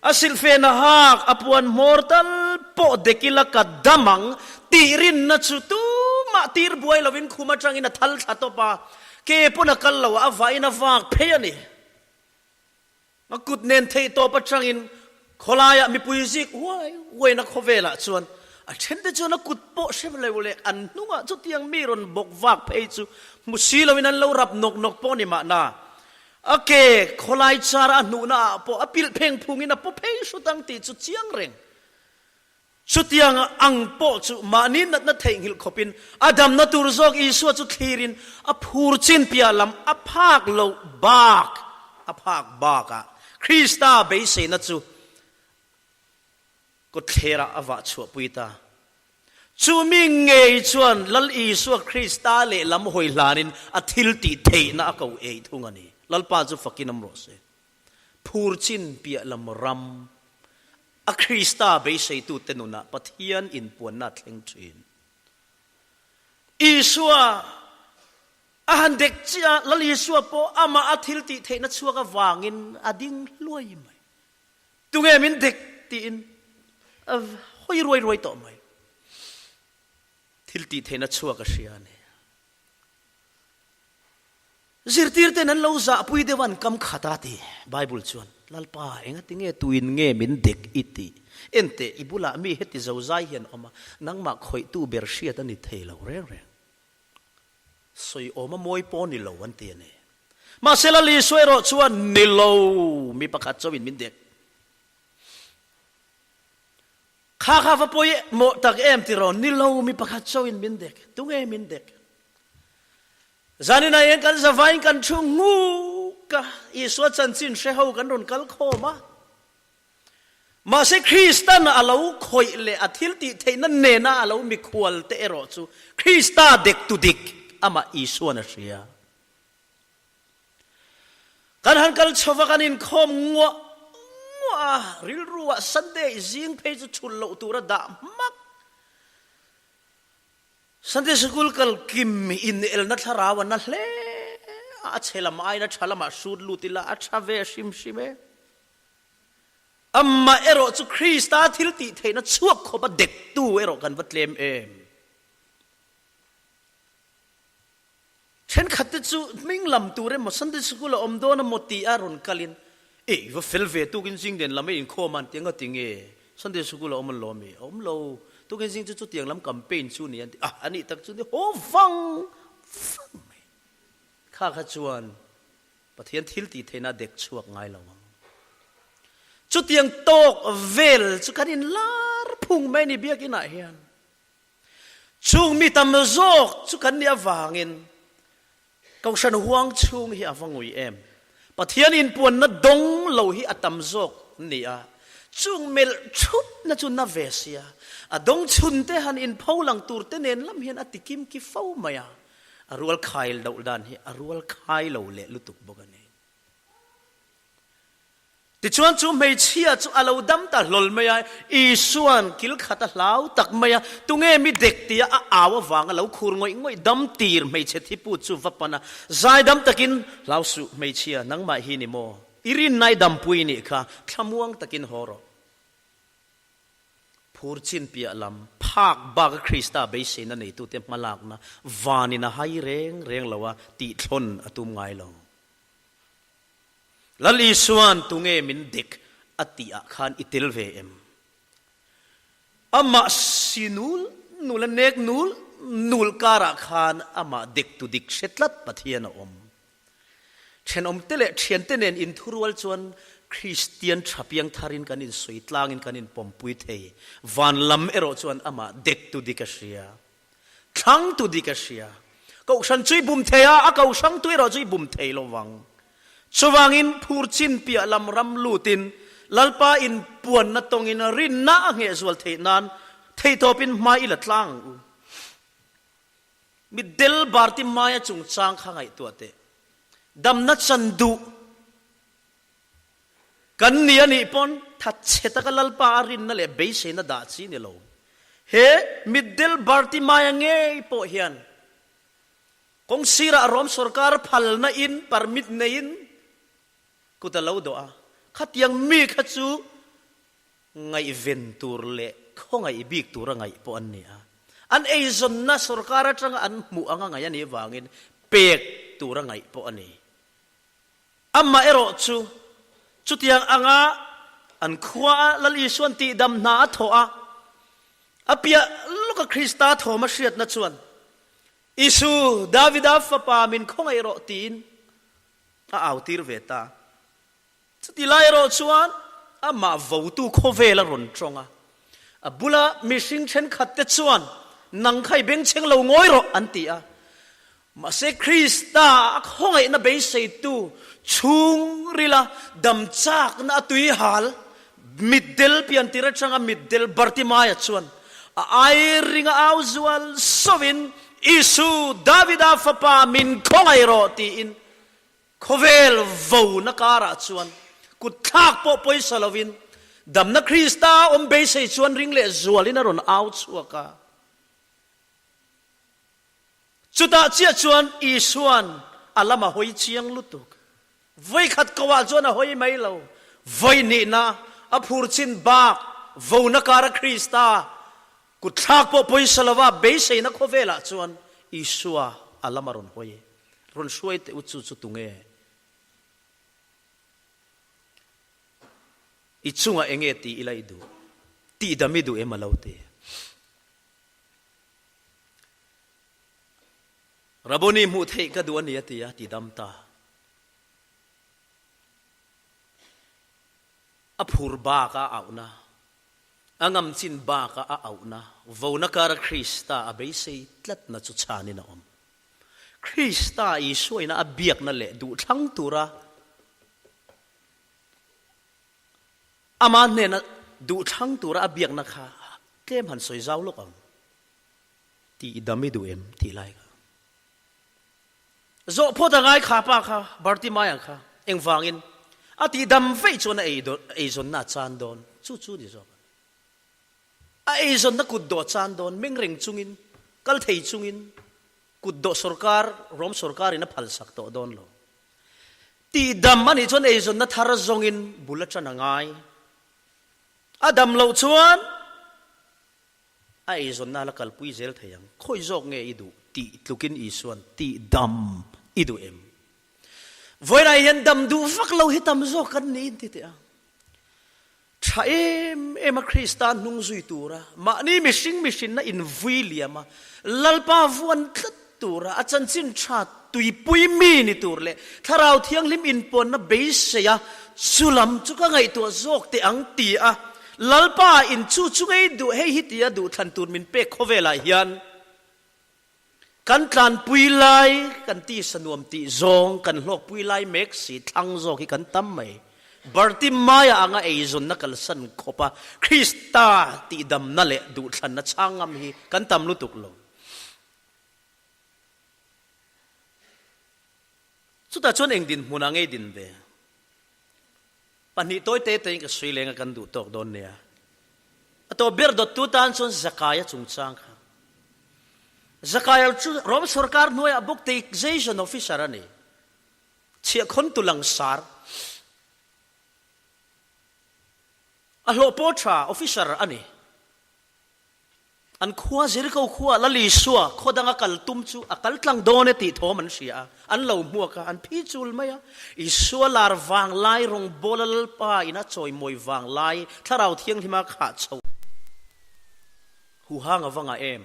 a silhfen a hak, a puan hmawr tal pawh dekila ka dam ang tih rinna chu tumah tir buai lovin khum atangin a thal thla tawp a, ke pawn a kal lo a, a vahin a vak phei a ni. A kut nen theih tawp atangin khawlaiah mipui zik huai huaina khawvelah chuan a thente chuan a kut pawh hre lo leh an hnungah chutiang mi rawn bawk vak phei chu hmu si loin an lo rap nawk nawk pawh a ni mahna. A ke khawlai chara a hnuhna ah pawh a pilh pheng phungin a paw phei hrut ang tih chu chiang reng. Chutiang ang pawh chu mahni natna theihnghilh khawpin a damna tur zawk Isua chu thlirin a phur chin piah lam a phak loh bak a phak bakah Krista beiseina chu kawtthlerah a vah chhuahpui ta. Chu mi ngei chuan Lal Isua Krista lehlam hawi hlanin a thil tih theihna a ko ei thung a ni. Lalpa chu fakin awm rawh se. Phur chin piah lam ram A Krista beiseitute nunah Pathian inpuanna a thleng thin. Isua a han dek chiah a, Lal Isua pawh amah a thil tih theihna chhuak avangin a ding hluai mai. Tunge min dek tiin a hawi ruai ruai tawh mai. Thil tih theihna chhuak a hria a ni. Zirtirten an lo zahpui deuh a an kam khat a ti Bible chuan, Lalpa, engati nge tuin nge min dek i tih? Enteh, i bulah mi heti zozai hian awm a, nangmah khawihtu ber hriat a ni thei lo reng reng. Sawi awm a mawi pawh ni lo an ti a ni. Mahse Lal Isua erawh chuan, Ni lo, mi pakhat chauhin min dek. Kha kha va pawi mawh tak em tiraw? Ni lo, mi pakhat chauhin min dek. Tunge min dek? Zaninah hian kan zavaiin kan thu nguk a, Isua chanchin hre ho kan rawn kal khawm a. Mahse Kristan a lo khawih leh a thil tih theihna nena a lo mikhual te erawh chu Krista dek tu dik amah Isuan a hria. Kan han kal chho va kan inkhawm nguah nguah a, rilru ah Sunday zing phei chu chhul loh tura dah hmak. Sunday Sikul kal kim in elna thlarau a na hle a, a chhe lam aiin a tha lamah hrut lut ila a tha ve hrim hrim e. Amah erawh chu Krista thil tih theihna chhuak khawp a dektu erawh kan va tlem em. Thenkhat te chu hming lam tur emaw Sunday Sikul a awm dawn emaw tih a rawn kalin e i va fel ve tukin zing den lam e inkhawm a an ti anga ti nge Sunday Sikul a awm an lawm i a awm lo tukin zing chu chutiang lam campaign chu ni an ti a anih tak chu ni haw vang vang mai kha kha chuan Pathian thil tih theihna a dek chhuak ngai lo ang. Chutiang tawk vel chu kan inlar phung mai a ni biakinah hian. Chung mi tam zawk chu kan nih avangin Kohhran huang chhung hi a va ngui em? Pathian inpuanna dawng lo hi a tam zawk ni a, chung melh thutna chu na ve sia, a dawng chhun te han inpho lang tur te nen lam hian a ti kim ki fo mai a, a rual khai loh dan hi a rual khai lo leh lutuk bawk a ni. Tichuan chu hmeichhia chu a lo dam ta hlawl mai a, Isua'n kil khat a hlau tak mai a, tunge mi dek tia a au avanga lo khur ngawih ngawih dam tir hmeichhe thiput chu va pan a, zaidam takin, Hlau suh hmeichhia, nangmah hi ni maw? I rinnai dampui nih kha, thlamuang takin haw rawh. Phur chin piah lam, phak baka Krista beiseina neitute hmalakna vanin a hai reng reng lo a, tihthlawn a tum ngai lo. Lal Isua'n tunge min dek a tih ah khan i tel ve em? Amah si nul nul a nek nul nul karah khan amah dek tu dik hre tlat Pathian a awm. Thenawmte leh thiante nen inthurual chuan Kristian tha piang tharin kan insawi tlangin kan inpawmpui thei. Van lam erawh chuan amah dek tu dik a hria. Thlang tu dik a hria. Kohhran chu i bum thei a, a kohhrang tu erawh chu i bum thei lo vang. Chuvangin phur chin piah lam ram lutin Lalpa in puanna tawngin rinna a ngheh zual theih nan theihtawpin hmai i la tlang ang u. Mitdel Barti hmaia chungchang kha ngaihtuah teh. Damna chan duh Kan ni a nih pawn thatchhe taka Lalpa a rinna leh beiseina dah chi ni lo. He mitdel Bartimaia ngei pawh hian kawng sirah Rom sorkar phalna in permit neiin kut a lo dawh a, khatiang mi kha chu ngaihven tur leh khawngaih bik tura ngaih pawh an ni a. An eizawnna sorkar atanga an hmuh anga ngaih a nih vangin pek tura ngaih pawh a ni. Amah erawh chu chutiang anga an khuaa Lal Isua'n tihdam hna a thawh a, a piah lawka Krista thawm a hriatna chuan, Isu, Davida fapa min khawngaih rawh tiin a au tir ve ta. Chuti lai erawh chuan amah votu khawvel a rawn tawng a, a bula mihring thenkhatte chuan, Nang kha i bengchheng lo ngawi rawh an ti a. Mahse Krista a khawngaihna beiseitu chhungrila dam chakna a tui hal mitdel piantir atanga mitdel Bartimaia chuan a airinga au zual sovin, Isu, Davida fapa min khawngaih rawh tiin khawvel vona karah chuan kut thlak pawh pawisa lovin damna Krista awm beisei chuan ring leh zualin a rawn au chhuak a. Chutah chiah chuan Isua'n a lam a hawi chiang lutuk. Vawikhat koah chuan a hawi mai lo. Vawi hnihna a phur chin bak vona kara Krista kutthlak pawh pawisa lova beiseina khawvelah chuan Isua a lam a rawn hawi. Rawn hruai teh u chu chu tunge? I chungah enge tih ila i duh? Tihdam i duh em a lo ti. Raboni hmuh theih ka duh a ni a ti a, ti dam ta. A phur bak a auhna, a ngam chin bak a a auhna, vona kara Krista a beisei tlatna chu chhanin a awm. Krista Isuaina a biakna leh duhthlang tura Amah hnena duhthlang tura a biakna kha tlem han sawi zau lawk ang tih i dam i duh em tih lai kha. Zawh phawt a ngai kha pa kha, Bartimaia kha engvangin a tih dam veih chuan a eizawnna a chan dawn, chu chu ni zawk a ni. A eizawnna kut dawh a chan dawn, meng reng chungin, kal thei chungin kut dawh sorkar, Rom sorkarin a phalsak tawh dawn lo. Tihdam a nih chuan eizawnna thar zawngin bul a ṭan a ngai. A dam loh chuan a eizawnna a la kalpui zel thei ang. Khawi zawk nge i duh tih tlukin Isua'n tihdam i duh em? Vawiinah hian dam duh vak lo hi tam zawk kan ni inti teh a. Tha em em a Krista hnung zui tura mahni mihring mihrinna invui liam a, Lalpa vuan tlat tura a chanchin tha tuipui mi ni tur leh Thlarau Thianghlim inpuanna beisei a, chulam chu ka ngaihtuah zawk teh ang ti a, Lalpa in chu chu ngei duh hei hi tia duhthlan tur min pek khawvelah hian kan tlanpui lai kan tisa nuam tih zawng kan hlawkpui lai mek si thlang zawk hi kan tam mai. Bartimaia anga eizawnna kalsan khawpa Krista tihdamna leh duhthlanna chhang ngam hi kan tam lutuk lo. Chutah chuan eng dinhmunah ngei din ve? Pahnih tawi te tein ka sawi leng a kan duh tawk dawn nia. A tawp ber dawttu tan chuan Zakaia chungchang kha. Zakaia chu Rom sorkar hnuaiah bawk taxation officer a ni. Chhiahkhawntu langsar. A hlawh pawh tha officer a ni. An khua Jeriko khuaah Lal Isua khaw danga kal tum chu a kal tlang dawn e tih thawm an hria a, an lo hmuak a, an phi chul mai a. Isua lar vang lai rawngbawla Lalpa in a chawimawi vang lai Thlarau Thianghlima khah chho huhang a va ngah em?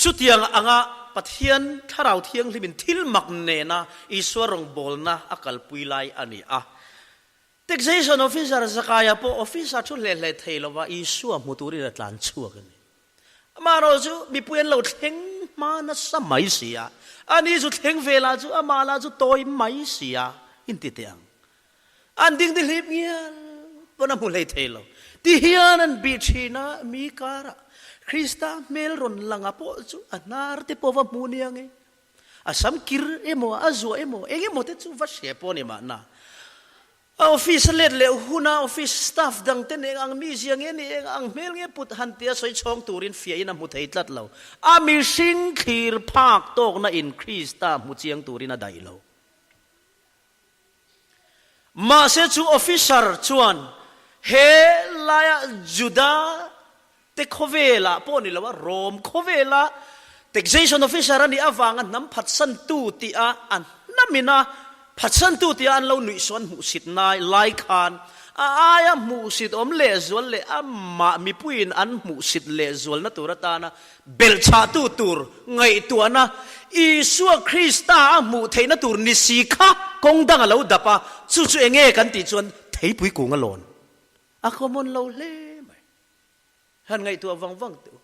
Chutiang anga Pathian Thlarau Thianghlimin thil mak nena Isua rawngbawlna a kalpui lai a ni a. Taxation Officer Zakaia pawh officer thu hleh hleh thei lova Isua hmu turin a tlan chhuak a ni. Amaherawh chu mipui an lo thleng hma nasa mai si a, ani chu thleng ve lah chu amah lah chu tawi mai si a, inti teh ang. An ding dihlip ngial pawn a hmu hlei thei lo. Ti hian an bih thin a, mi karah Krista hmel rawn langa pawh chu a hnar te pawh va hmu nia nge. A sam kir emaw, a zuah emaw, eng emaw te chu va hre pawh a ni mahna. A office a let leh huna office staff dang ten eng ang mizia nge ni, eng ang hmel nge put han tia sawi chhawng turin fiahin a hmu thei tlat lo. A mihring thlir phak tawkna in Krista hmu chiang turin a daih lo. Mahse chu officer chuan he laia Juda te khawvelah pawh ni lo a, Rome khawvela taxation officer a nih avanga hnam phatsantu tia a hnamina phatsantu tia an lo nuihsawn hmuhsit nai lai khan a aia hmuhsit awm lehzual leh amah mipuiin an hmuhsit lehzualna tur atana Belhchhahtu tur ngaihtuahna Isua Krista a hmuh theihna tur ni si kha kawng dang a lo dap a, chu chu eng nge kan tih chuan theipui kung a lawn a common lo hle mai. Han ngaihtuah vang vang teh u.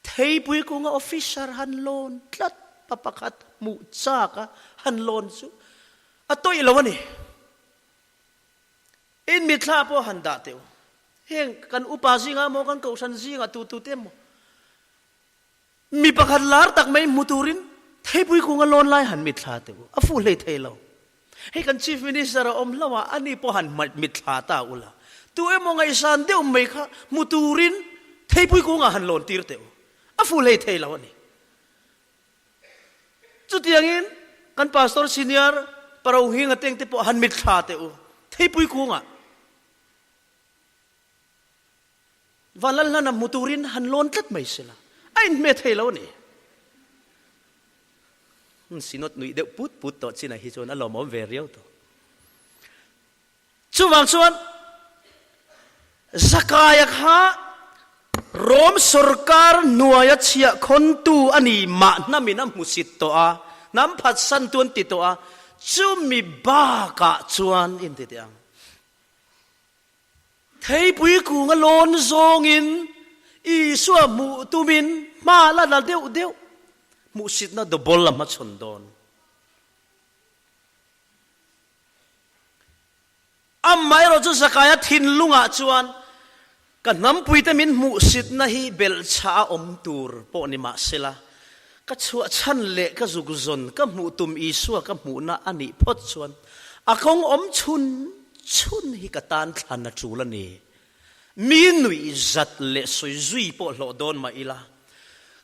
Theipui kunga officer han lawn tlat pa pakhat hmuh chak a han lawn chu a tawih lo a ni. In mithla pawh han dah teh u. Heng kan upa zingah maw, kan kohhran zingah tu tu te maw, mi pakhat lar tak mai hmu turin theipui kunga lawn lai han mithla teh u. A fuh hlei thei lo. Hei kan Chief Minister a awm hlauh a, ani pawh han mithla ta u la. Tu emaw ngaihsan deuh mai kha hmu turin theipui kungah han lawn tir teh u. A fuh hlei thei lo a ni. Chutiangin kan Pastor Senior Parohinga tengte pawh han mitthla teh u, theipui kungah Vanlalhlana hmu turin han lawn tlat mai sela, a inhme thei lo a ni. Synod nuih deuh put put tawh chinah hi chuan a lawmawm ve riau tawh. Chuvang chuan Zakaia kha Rom sorkar hnuaia chhiahkhawntu a ni mah hnamin a hmusit tawh a, hnam phatsantu an ti tawh a, chumi bakah chuan inti teh ang. Theipui kunga lawn zawngin Isua hmuh tumin hma la la deuh deuh, hmuhsitna double a hmachhawn dawn. Amaherawh chu Zakaia thinlungah chuan, Ka hnampuite min hmuhsitna hi belhchhah a awm tur pawh ni mah sela, ka chhuah chhan leh ka zuk zawn ka hmuh tum Isua ka hmuhna a nih phawt chuan a kawng awm chhun chhun hi ka tan thlan a tul a ni. Mi nuih zat leh sawi zui pawh hlawh dawn mah ila,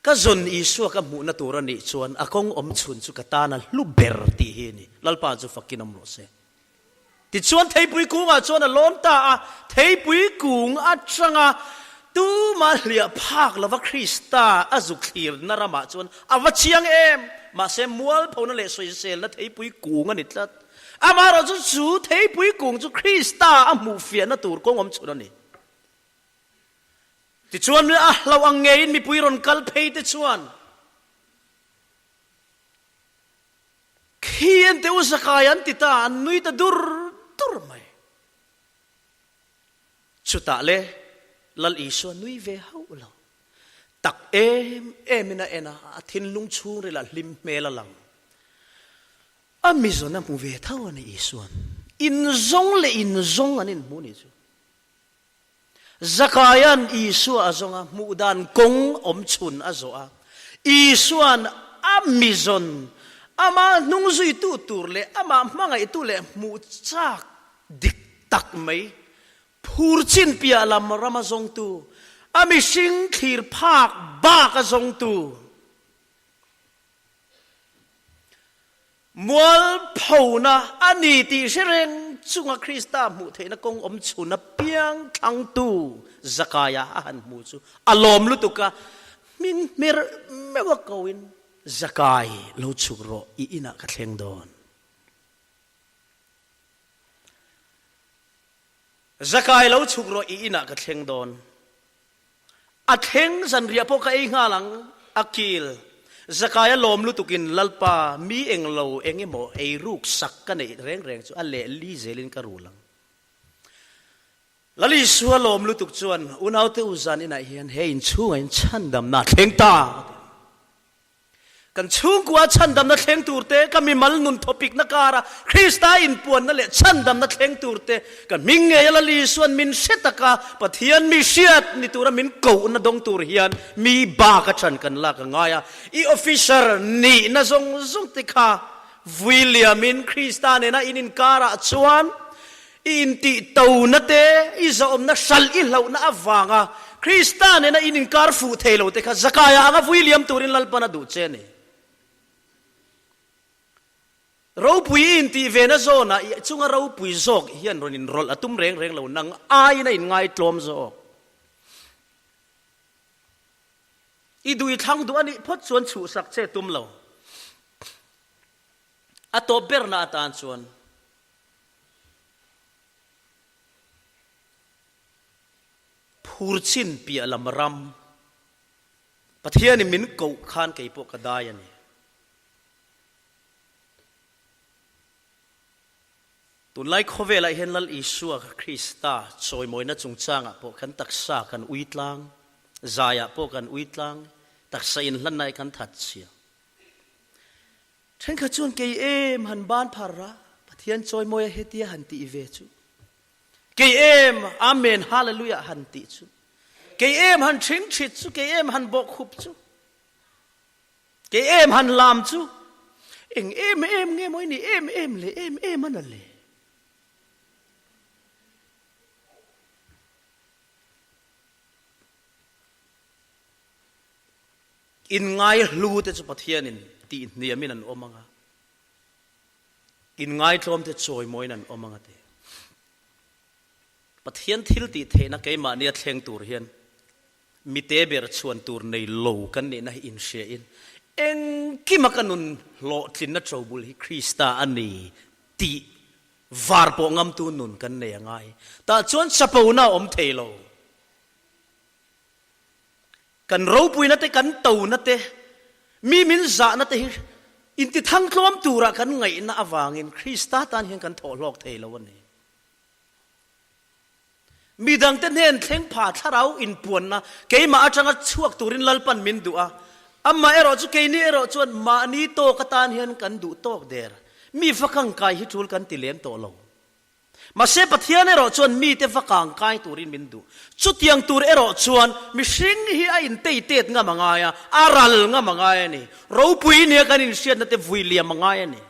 ka zawn Isua ka hmuhna tur a nih chuan a kawng awm chhun chu ka tan a hlu ber tih hi a ni. Lalpa chu fakin awm rawh se. Tichuan theipui kungah chuan a lawn ta a, theipui kung atanga tumah hliah phak lova Krista a zuk thlirna ramah chuan a va chiang em! Mahse mualphona leh sawiselna theipui kung a ni tlat. Amaherawh chu chu theipui kung chu Krista a hmuhfiahna tur kawng awm chhun a ni. Tichuan a hlauh ang ngeiin mipui rawn kal phei te chuan, Khi an te u Zakai an ti ta, an nui ta dur dur mai. Chutah le Lal Isua nui ve hauh lo. Tak em em in a en a, a thinlung chhungril ah hlim hmel a lang. A mizawn a hmu ve tho a ni Isua'n. Inzawng leh inzawng an inhmu ni chu. Zakaia'n Isua a zawng a, hmuh dan kawng awm chhun a zawh a. Isua'n a mizawn, Amah hnungzuitu tur leh amah hmangaihtu leh hmuh chak dik tak mai phur chin piah lam rama zawngtu, a mihring thlir phak bak a zawngtu, Mualphona a ni tih hre reng chunga Krista hmuh theihna kawng awm chhun apiang thlangtu Zakaia a han hmu chu a lawm lutuk a, hming hmer meuh a koin, Zakai, lo chhuk rawh, i inah ka thleng dawn. Zakai, lo chhuk rawh, i inah ka thleng dawn. A thleng zanriah pawh ka ei nghal ang, a kil. Zakaia lawm lutukin, Lalpa, mi eng lo eng emaw ei ruk sak ka neih reng reng chu a leh li zelin ka rul ang. Lal Isua lawm lutuk chuan, Unaute u zan inah hian he inchhungah in chhandamna a thleng ta, a ti. Kan chhungkua chhandamna thleng turte, ka mimal nun thawpikna kara Krista inpuanna leh chhandamna thleng turte, ka hming ngei a Lal Isuan min hre taka Pathian mi hriat ni tura min kohna dawng tur hian mi bak a chan kan lak a ngai a. I officer nihna zawng zawng te kha vui liamin Krista nena in inkarah chuan I intihtona te, i zahawmna hralh i hlauhna avanga Krista nena in inkar fuh thei lo te kha Zakaia anga vui liam turin Lalpan a duh che a ni. Ropui i intih vena zawnah i chunga ropui zawk hian rawn inrawlh a tum reng reng lo, nang aiin a inngaitlawm zawk. I duh i thlang duh a nih phawt chuan chhuhsak che tum lo. A tawp berna atan chuan Phur chin piah lam ram Pathianin min koh khan kei pawh ka dai a ni. Tunlai khawvelah hian Lal Isua Krista chawimawina chungchangah pawh kan taksa kan ui tlang, zaiah pawh kan ui tlang, taksa inhlanna hi kan that chhia. Thenkhat chuan kei em han ban phar a, Pathian chawimawi a hetia han tih ve chu. Kei em Amen Hallelujah han tih chu. Kei em han thingthit chu, kei em han bawhkhup chu. Kei em han lam chu. Eng em em nge maw i nih em em le em em a na le. Inngaihlu te chu Pathianin tihhniamin an awm ang a, inngaitlawm te chawimawiin an awm ang a ti. Pathian thil tih theihna keimahnia thleng tur hian mite ber chhuan tur nei lo kan nihna hi inhriain engkima ka nun hlawhtlinna ṭobul hi Krista a ni tih var pawh ngamtu nun kan nei a ngai. Tah chuan chapona a awm thei lo. Kan ropuina te, kan tona te, mi min zahna te hi intithangtlawm tura kan ngaihna avangin Krista tan hian kan thawh hlawk thei lo a ni. Midangte hnen thleng pha thlarau inpuanna keimah atanga chhuak turin Lalpan min duh a, amah erawh chu keini erawh chuan mahni tawk atan hian kan duh tawk der. Mi va kangkai hi tul kan ti lem tawh lo. Mahse Pathian erawh chuan mite va kangkai turin min duh. Chutiang tur erawh chuan mihring hi a intei tet ngam a ngai a, a ral ngam a ngai a ni. Ropui nia kan inhriatna te vui liam a ngai a ni.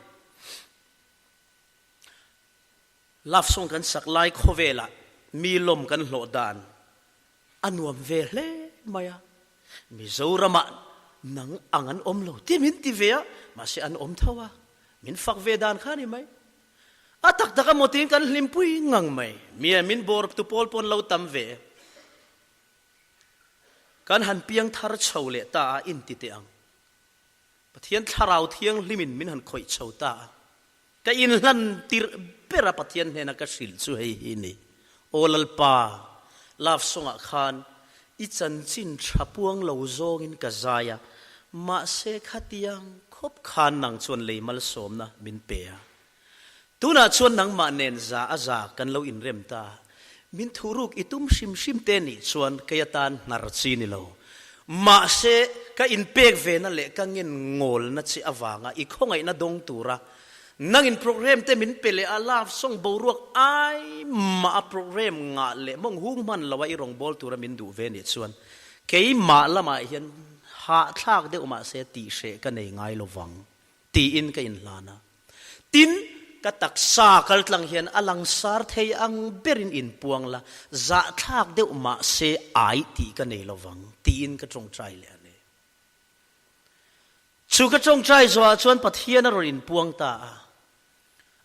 Love song kan sak lai khawvelah mi lawm kan hlawh dan a nuam ve hle mai a. Mizoramah nang ang an awm lo ti min ti ve a, mahse an awm tho a, min fak ve dan kha a ni mai. A tak tak a maw tiin kan hlimpui ngang mai. Mia min bawr tu pawl pawn lo tam ve. Kan han piang thar chho leh ta a inti teh ang. Pathian thlarau thianghlimin min han khawih chho ta a. Ka inhlan tirh ber a Pathian hnena ka hrilh chu hei hi ni. Aw Lalpa, love song ah khan i chanchin tha puang lo zawngin ka zai a, mahse khatiang khawp khan nang chuan lei malsawmna min pe a. Tunah chuan nangmah nen za a za kan lo inrem ta. Min thuruk i tum hrim hrim te nih chuan kei atan hnar chi ni lo. Mahse, ka inpek vena leh ka ngen ngawlna che avanga i khawngaihna dawng tura nangin program te min pe leh a, love song boruak ai mah a program ngah leh mawng hung hman loa i rawngbâwl tura min duh ve nih chuan keimah lamah hian hahthlak deuh mahse tihhreh ka nei ngai lovang. tiin ka inhlan a. Tin, ka taksa kaltlang hian a langsar thei ang berin inpuang la, zahthlak deuh mah se ai tih ka nei lovang, tiin ka tawngtai leh a ni. Chu ka tawngtai zawhah chuan Pathian a rawn inpuang ta a.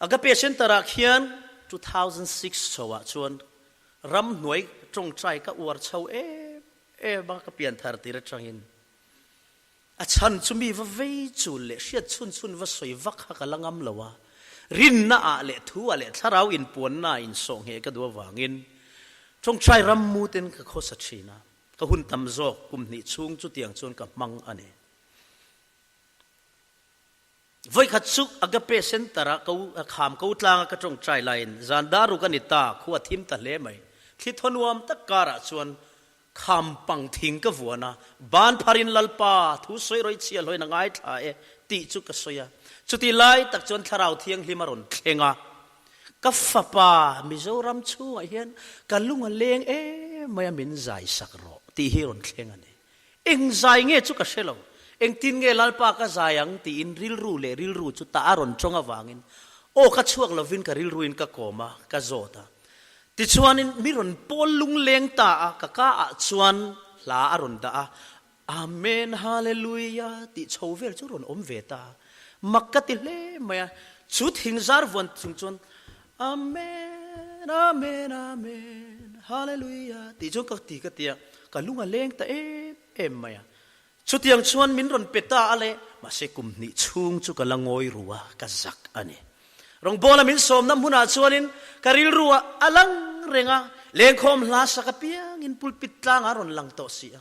Agape Centre-ah khian 2006 chhoah chuan ramhnuai tawngtai ka uar chho em em a, ka pianthar tir atangin. A chhan chu mi va vei chul leh hriat chhun chhun va sawi vak kha ka la ngam lo a, rinna ah leh thu ah leh thlarau inpuanna ah insawh ngheh ka duh avangin tawngtai rammu ten ka khawsa thin a, ka hun tam zawk kum hnih chhung chutiang chuan ka hmang a ni. Vawikhat chu Agape Centre ah ko kham ko tlanga ka tawngtai laiin zan dar ruk a ni ta, khua thim ta hle mai. Thli thaw nuam tak karah chuan Kham pang thing ka vuan a, ban pharin Lalpa thu sawi rawi chhia hlawin a ngaithla e tih chu ka sawi a. Chuti lai tak chuan Thlarau Thianghlim a rawn thleng a, Ka fapa Mizoram chhungah hian ka lung a leng em mai a min zai sak rawh tih hi rawn thleng a ni. Eng zai nge chu ka hre lo, engtin nge Lalpa ka zai ang tiin rilru leh rilru chu tah a rawn tawng avangin aw ka chhuak lovin ka rilruin ka kawm a, ka zawt a. Tichuanin mi rawn pawl lungleng ta a, ka ka ah chuan hla a rawn dah a, Amen Hallelujah tih chho vel chu rawn awm ve ta a, mak ka ti hle mai a, chu thing zar vuan chung chuan Amen Amen Amen Hallelujah tih chuan ka ti ka ti a, ka lung a leng ta em em mai a. Chutiang chuan min rawn pe ta a le, mahse kum hnih chhung chu ka la ngawi ru a, ka zak a ni. Rawngbawla min sawmna hmunah chuanin ka rilru ah a lang reng a, lengkhawm hla sak apiangin pulpit tlangah a rawn lang tawh si a.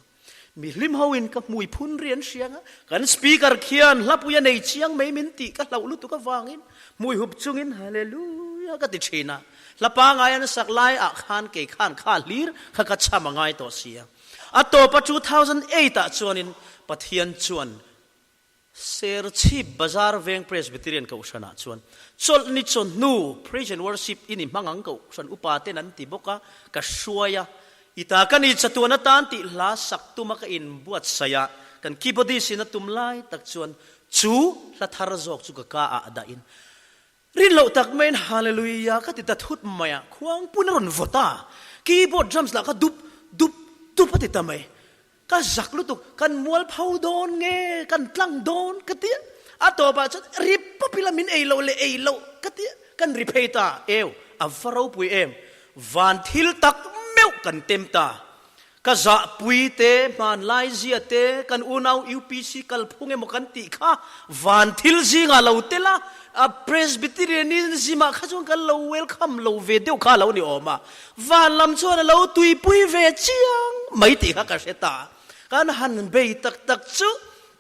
Mi hlim hoin ka hmui phun ri an hriang a, kan speaker khian hlapui a nei chiang mai min tih ka hlauh lutuk avangin hmui hup chungin Hallelujah ka ti thin a. Hla pangai an sak lai ah khan kei khan kha hlir kha ka cham a ngai tawh si a. A tawpa 2008 ah chuanin Pathian chuan Serchhip Bazar Veng Presbyterian Kohhran ah chuan chawlhni chawhnu Praise and Worship in i hmang ang Kohhran upa ten an ti bawk a, ka hruai a, i ta ka ni chatuan atan tih hla sak tuma ka inbuatsaih a, kan keyboardist in a tum lai tak chuan chu hla thar zawk chu ka ka ah dah in Rin loh tak maiin Hallelujah ka ti ta thut mai a, khuangpun a rawn vawt a, keyboard drums lah kha dup dup dup a ti ta mai. Ka zak lutuk, kan mual pho dawn nge, kan tlang dawn ka ti a, a tawpah chuan ri pawp ila min ei loh leh ei loh ka ti a, kan ri phei ta, eu a va ropui em, van thil tak meuh kan tem ta. Ka zahpui te, hmanlai zia te, kan unau UPC kalphung emaw kan tih kha van thil zingah lo tel a, a Presbyterianism ah kha chuan kan lo welcome lo ve deuh kha a lo ni awm a, van lam chuan a lo tuipui ve chiang mai tih kha ka hre ta. Kan han bei tak tak chu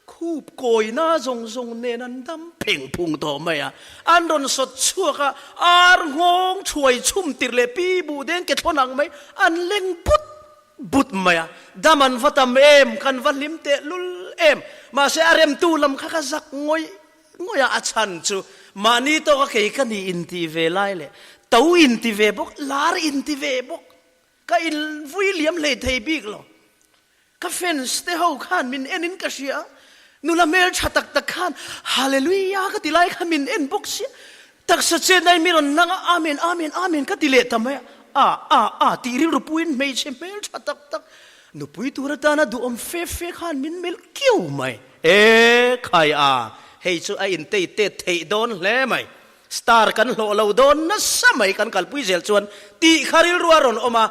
Khup kawina zawng zawng nen an dam pheng phung tawh mai a, an rawn sawt chhuak a, ar nghawng thuai chhum tir leh pi buh deng ke thlawn ang mai an leng but but mai a, dam an va tam em, kan va hlim teh lul em, mahse a remtu lam kha ka zak ngawih ngawih a, a chhan chu mahni tawka kei ka ni inti ve lai leh to inti ve bawk, lar inti ve bawk, ka invui liam hlei thei bik lo. Ka fans te ho khan min en in ka hria a, nula hmel tha tak tak khan Hallelujah ka ti lai kha min en bawk sia, taksa chet in mi rawn nang a, Amen, Amen, Amen ka ti leh ta mai a, a, a, a tih rilru puiin hmeichhe hmel tha tak tak nupui tur atana duhawm fe fe khan min melh kiau mai. E khai a, hei chu a intei tet theih dawn hle mai. Star kan hlawh lo dawn nasa mai kan kalpui zel chuan tih kha rilru a rawn awm a,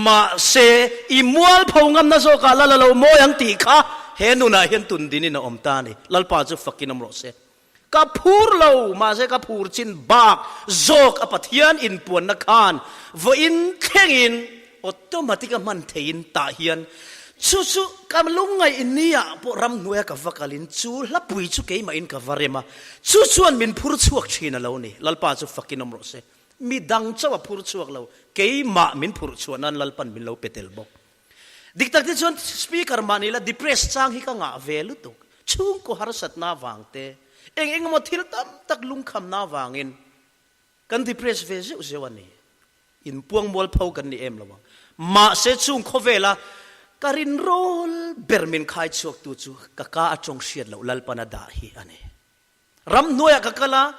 mahse i mualpho ngamna zawkah la la lo mawi ang tih kha he nunah hian tun dinin a awm ta a ni. Lalpa chu fakin awm rawh se. Ka phur lo, mahse ka phur chin bak zawk a Pathian inpuanna khan vawiin thlengin automatic a hman theiin tah hian chu chu ka lungngaih nia pawh ramhnuaia ka va kalin chu hlapui chu keimahin ka va rem a, chu chuan min phur chhuak thin a lo ni. Lalpa chu fakin awm rawh se. Mi dang chauh a phur chhuak lo, keimah min phurh chhuah nan Lalpan min lo pe tel bawk. Dik tak te chuan speaker mah ni la depress chang hi ka ngah ve lutuk. Chhungkaw harsatna vang te, eng eng emaw thil tam tak lungkhamna vangin Kan depress ve zeuh zeuh a ni. Inpuang mualpho kan ni em lo ang. Mahse chung khawvela ka rinrawl ber min khai chhuaktu chu ka ka atawng hriat loh Lalpan a dah hi a ni. Ramhnuaiah ka kal a,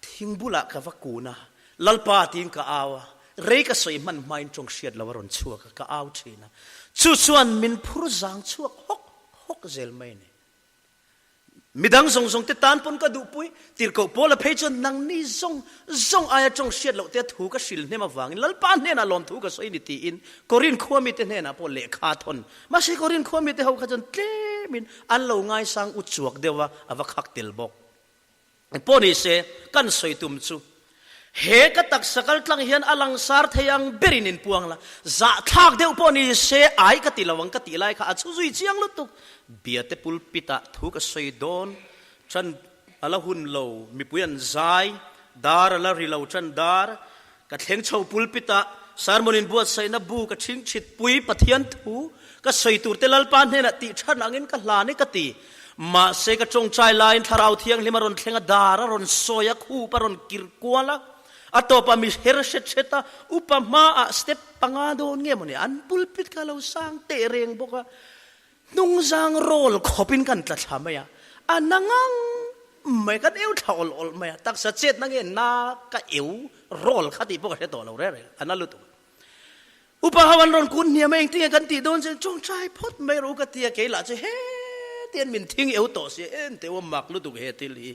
thing bulah ka va kun a, Lalpa tiin ka au a, rei ka sawi hman hmain tawng hriat lo a rawn chhuak a, ka au thin a. Chu chuan min phur zang chhuak hawk hawk zel mai a ni. Midang zawng zawng te tan pawn ka duhpui, tirhkoh Paula phei chuan nangni zawng zawng aia tawng hriat loh te thu ka hril hnem avangin Lalpa hnenah lawmthu ka sawi ni tiin Korin khua mite hnenah pawh lehkha a thawn. Mahse Korin khua mite ho kha chuan tlemin an lo ngaisang u chuak deuh a, a va khak tel bawk. Pawh ni se, kan sawi tum chu he ka taksa kal tlang hian a langsar thei ang berin in puang la, zahthlak deuh pawh ni se ai ka ti lo ang ka tih lai kha a chhu zui chiang lutuk. Biate pulpit ah thu ka sawi dawn tan a la hun lo, mipui an zai, dar a la ri lo tan dar, ka thleng chho pulpit ah sermon in buatsaihna bu ka chhing chhit pui Pathian thu ka sawi tur te Lalpa hnenah tih than angin ka hlan i ka ti. Mahse ka tawngtai laiin Thlarau Thianghlim a rawn thleng a, dar a rawn sawi a, khup a rawn kir kual a, a tawpah mi her hret hret a, upa hmaah step panga dawn nge mawni an pulpit kha a lo sang teh reng bawk a, Hnungzang rawl khawpin kan tla thla mai a, a na ngang mai, kan eu thla awlh awlh mai a, taksa chetna nge na ka eu rawl kha tih pawh ka hre tawh lo reng reng, a na lutuk. Upa ho an rawn kun hniam a, engtin nge kan tih dawn chuan tawngtai phawt mai rawh u ka ti a, kei lah chu hetian min thing eu tawh si, en teh u a mak lutuk he thil hi.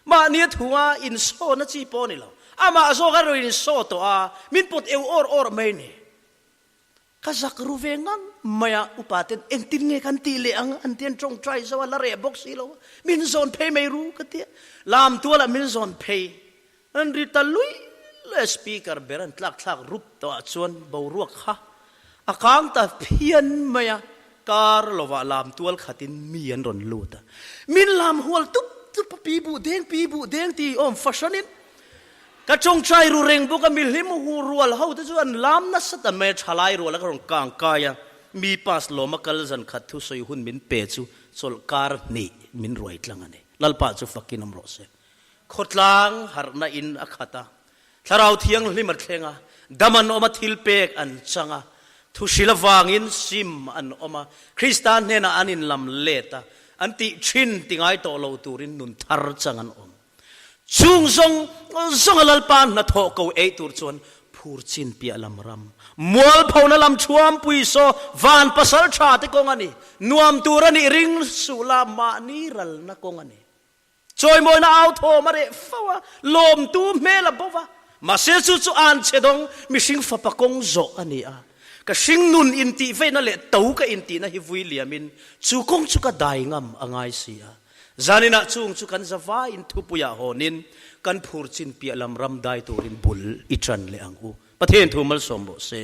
Mahni a thunga insawna chi pawh a ni lo, amah zawk a rawn insaw tawh a, min pawt eu awr awr mai a ni. Ka zak ru ve ngang mai a, upa ten engtin nge kan tih leh ang an ti an tawngtai zo a, la reh bawk si lo a, min zawn phei mai ru ka ti a, lam tualah min zawn phei an ri ta lui lui a, speaker ber an tlak thlak rup tawh ah chuan boruak kha a kang ta phian mai a, kar lovah lam tual khatin mi an rawn lut a, min lam hual tup tup a, pi buh deng pi buh deng tih awm fahranin Ka tawngtai ru reng bawk a, mi hlim hu rual ho te chu an lam nasa ta mai a, thalai rual a ka rawn kang kai a, mi pass lawm a kal zan khat thu sawi hun min pe chu chawlh kar hnih min ruai tlang a ni. Lalpa chu fakin awm rawh se. Khawtlang harhna in a khat a, Thlarau Thianghlim a thleng a, dam an awm a, thil pek an chang a, thu hril avangin sim an awm a, Krista hnenah an inlam let a, an tih thin ti ngai tawh lo turin nun thar chang an awm. Chung zawng zawnga Lalpa hnathawh ko ei tur chuan phur chin piah lam ram, mualphona lam thuampui saw van pasal tha te kawng a ni, nuam tur a nih ring suh la mahni ralna kawng a ni. Chawimawina au thawm a reh fo a, lawmtu hmel a bo va, mahse chu chu an che dawng mihring fapa kawng zawh a ni a. Ka hring nun intihveihna leh to ka intihna hi vui liamin chu kawng chu ka dai ngam a ngai si a. Zaninah chung chu kan zavaiin thupuiah hawnin kan phur chin piah lam ram dai turin bul i ṭan leh ang u. Pathian thu malsawm rawh se.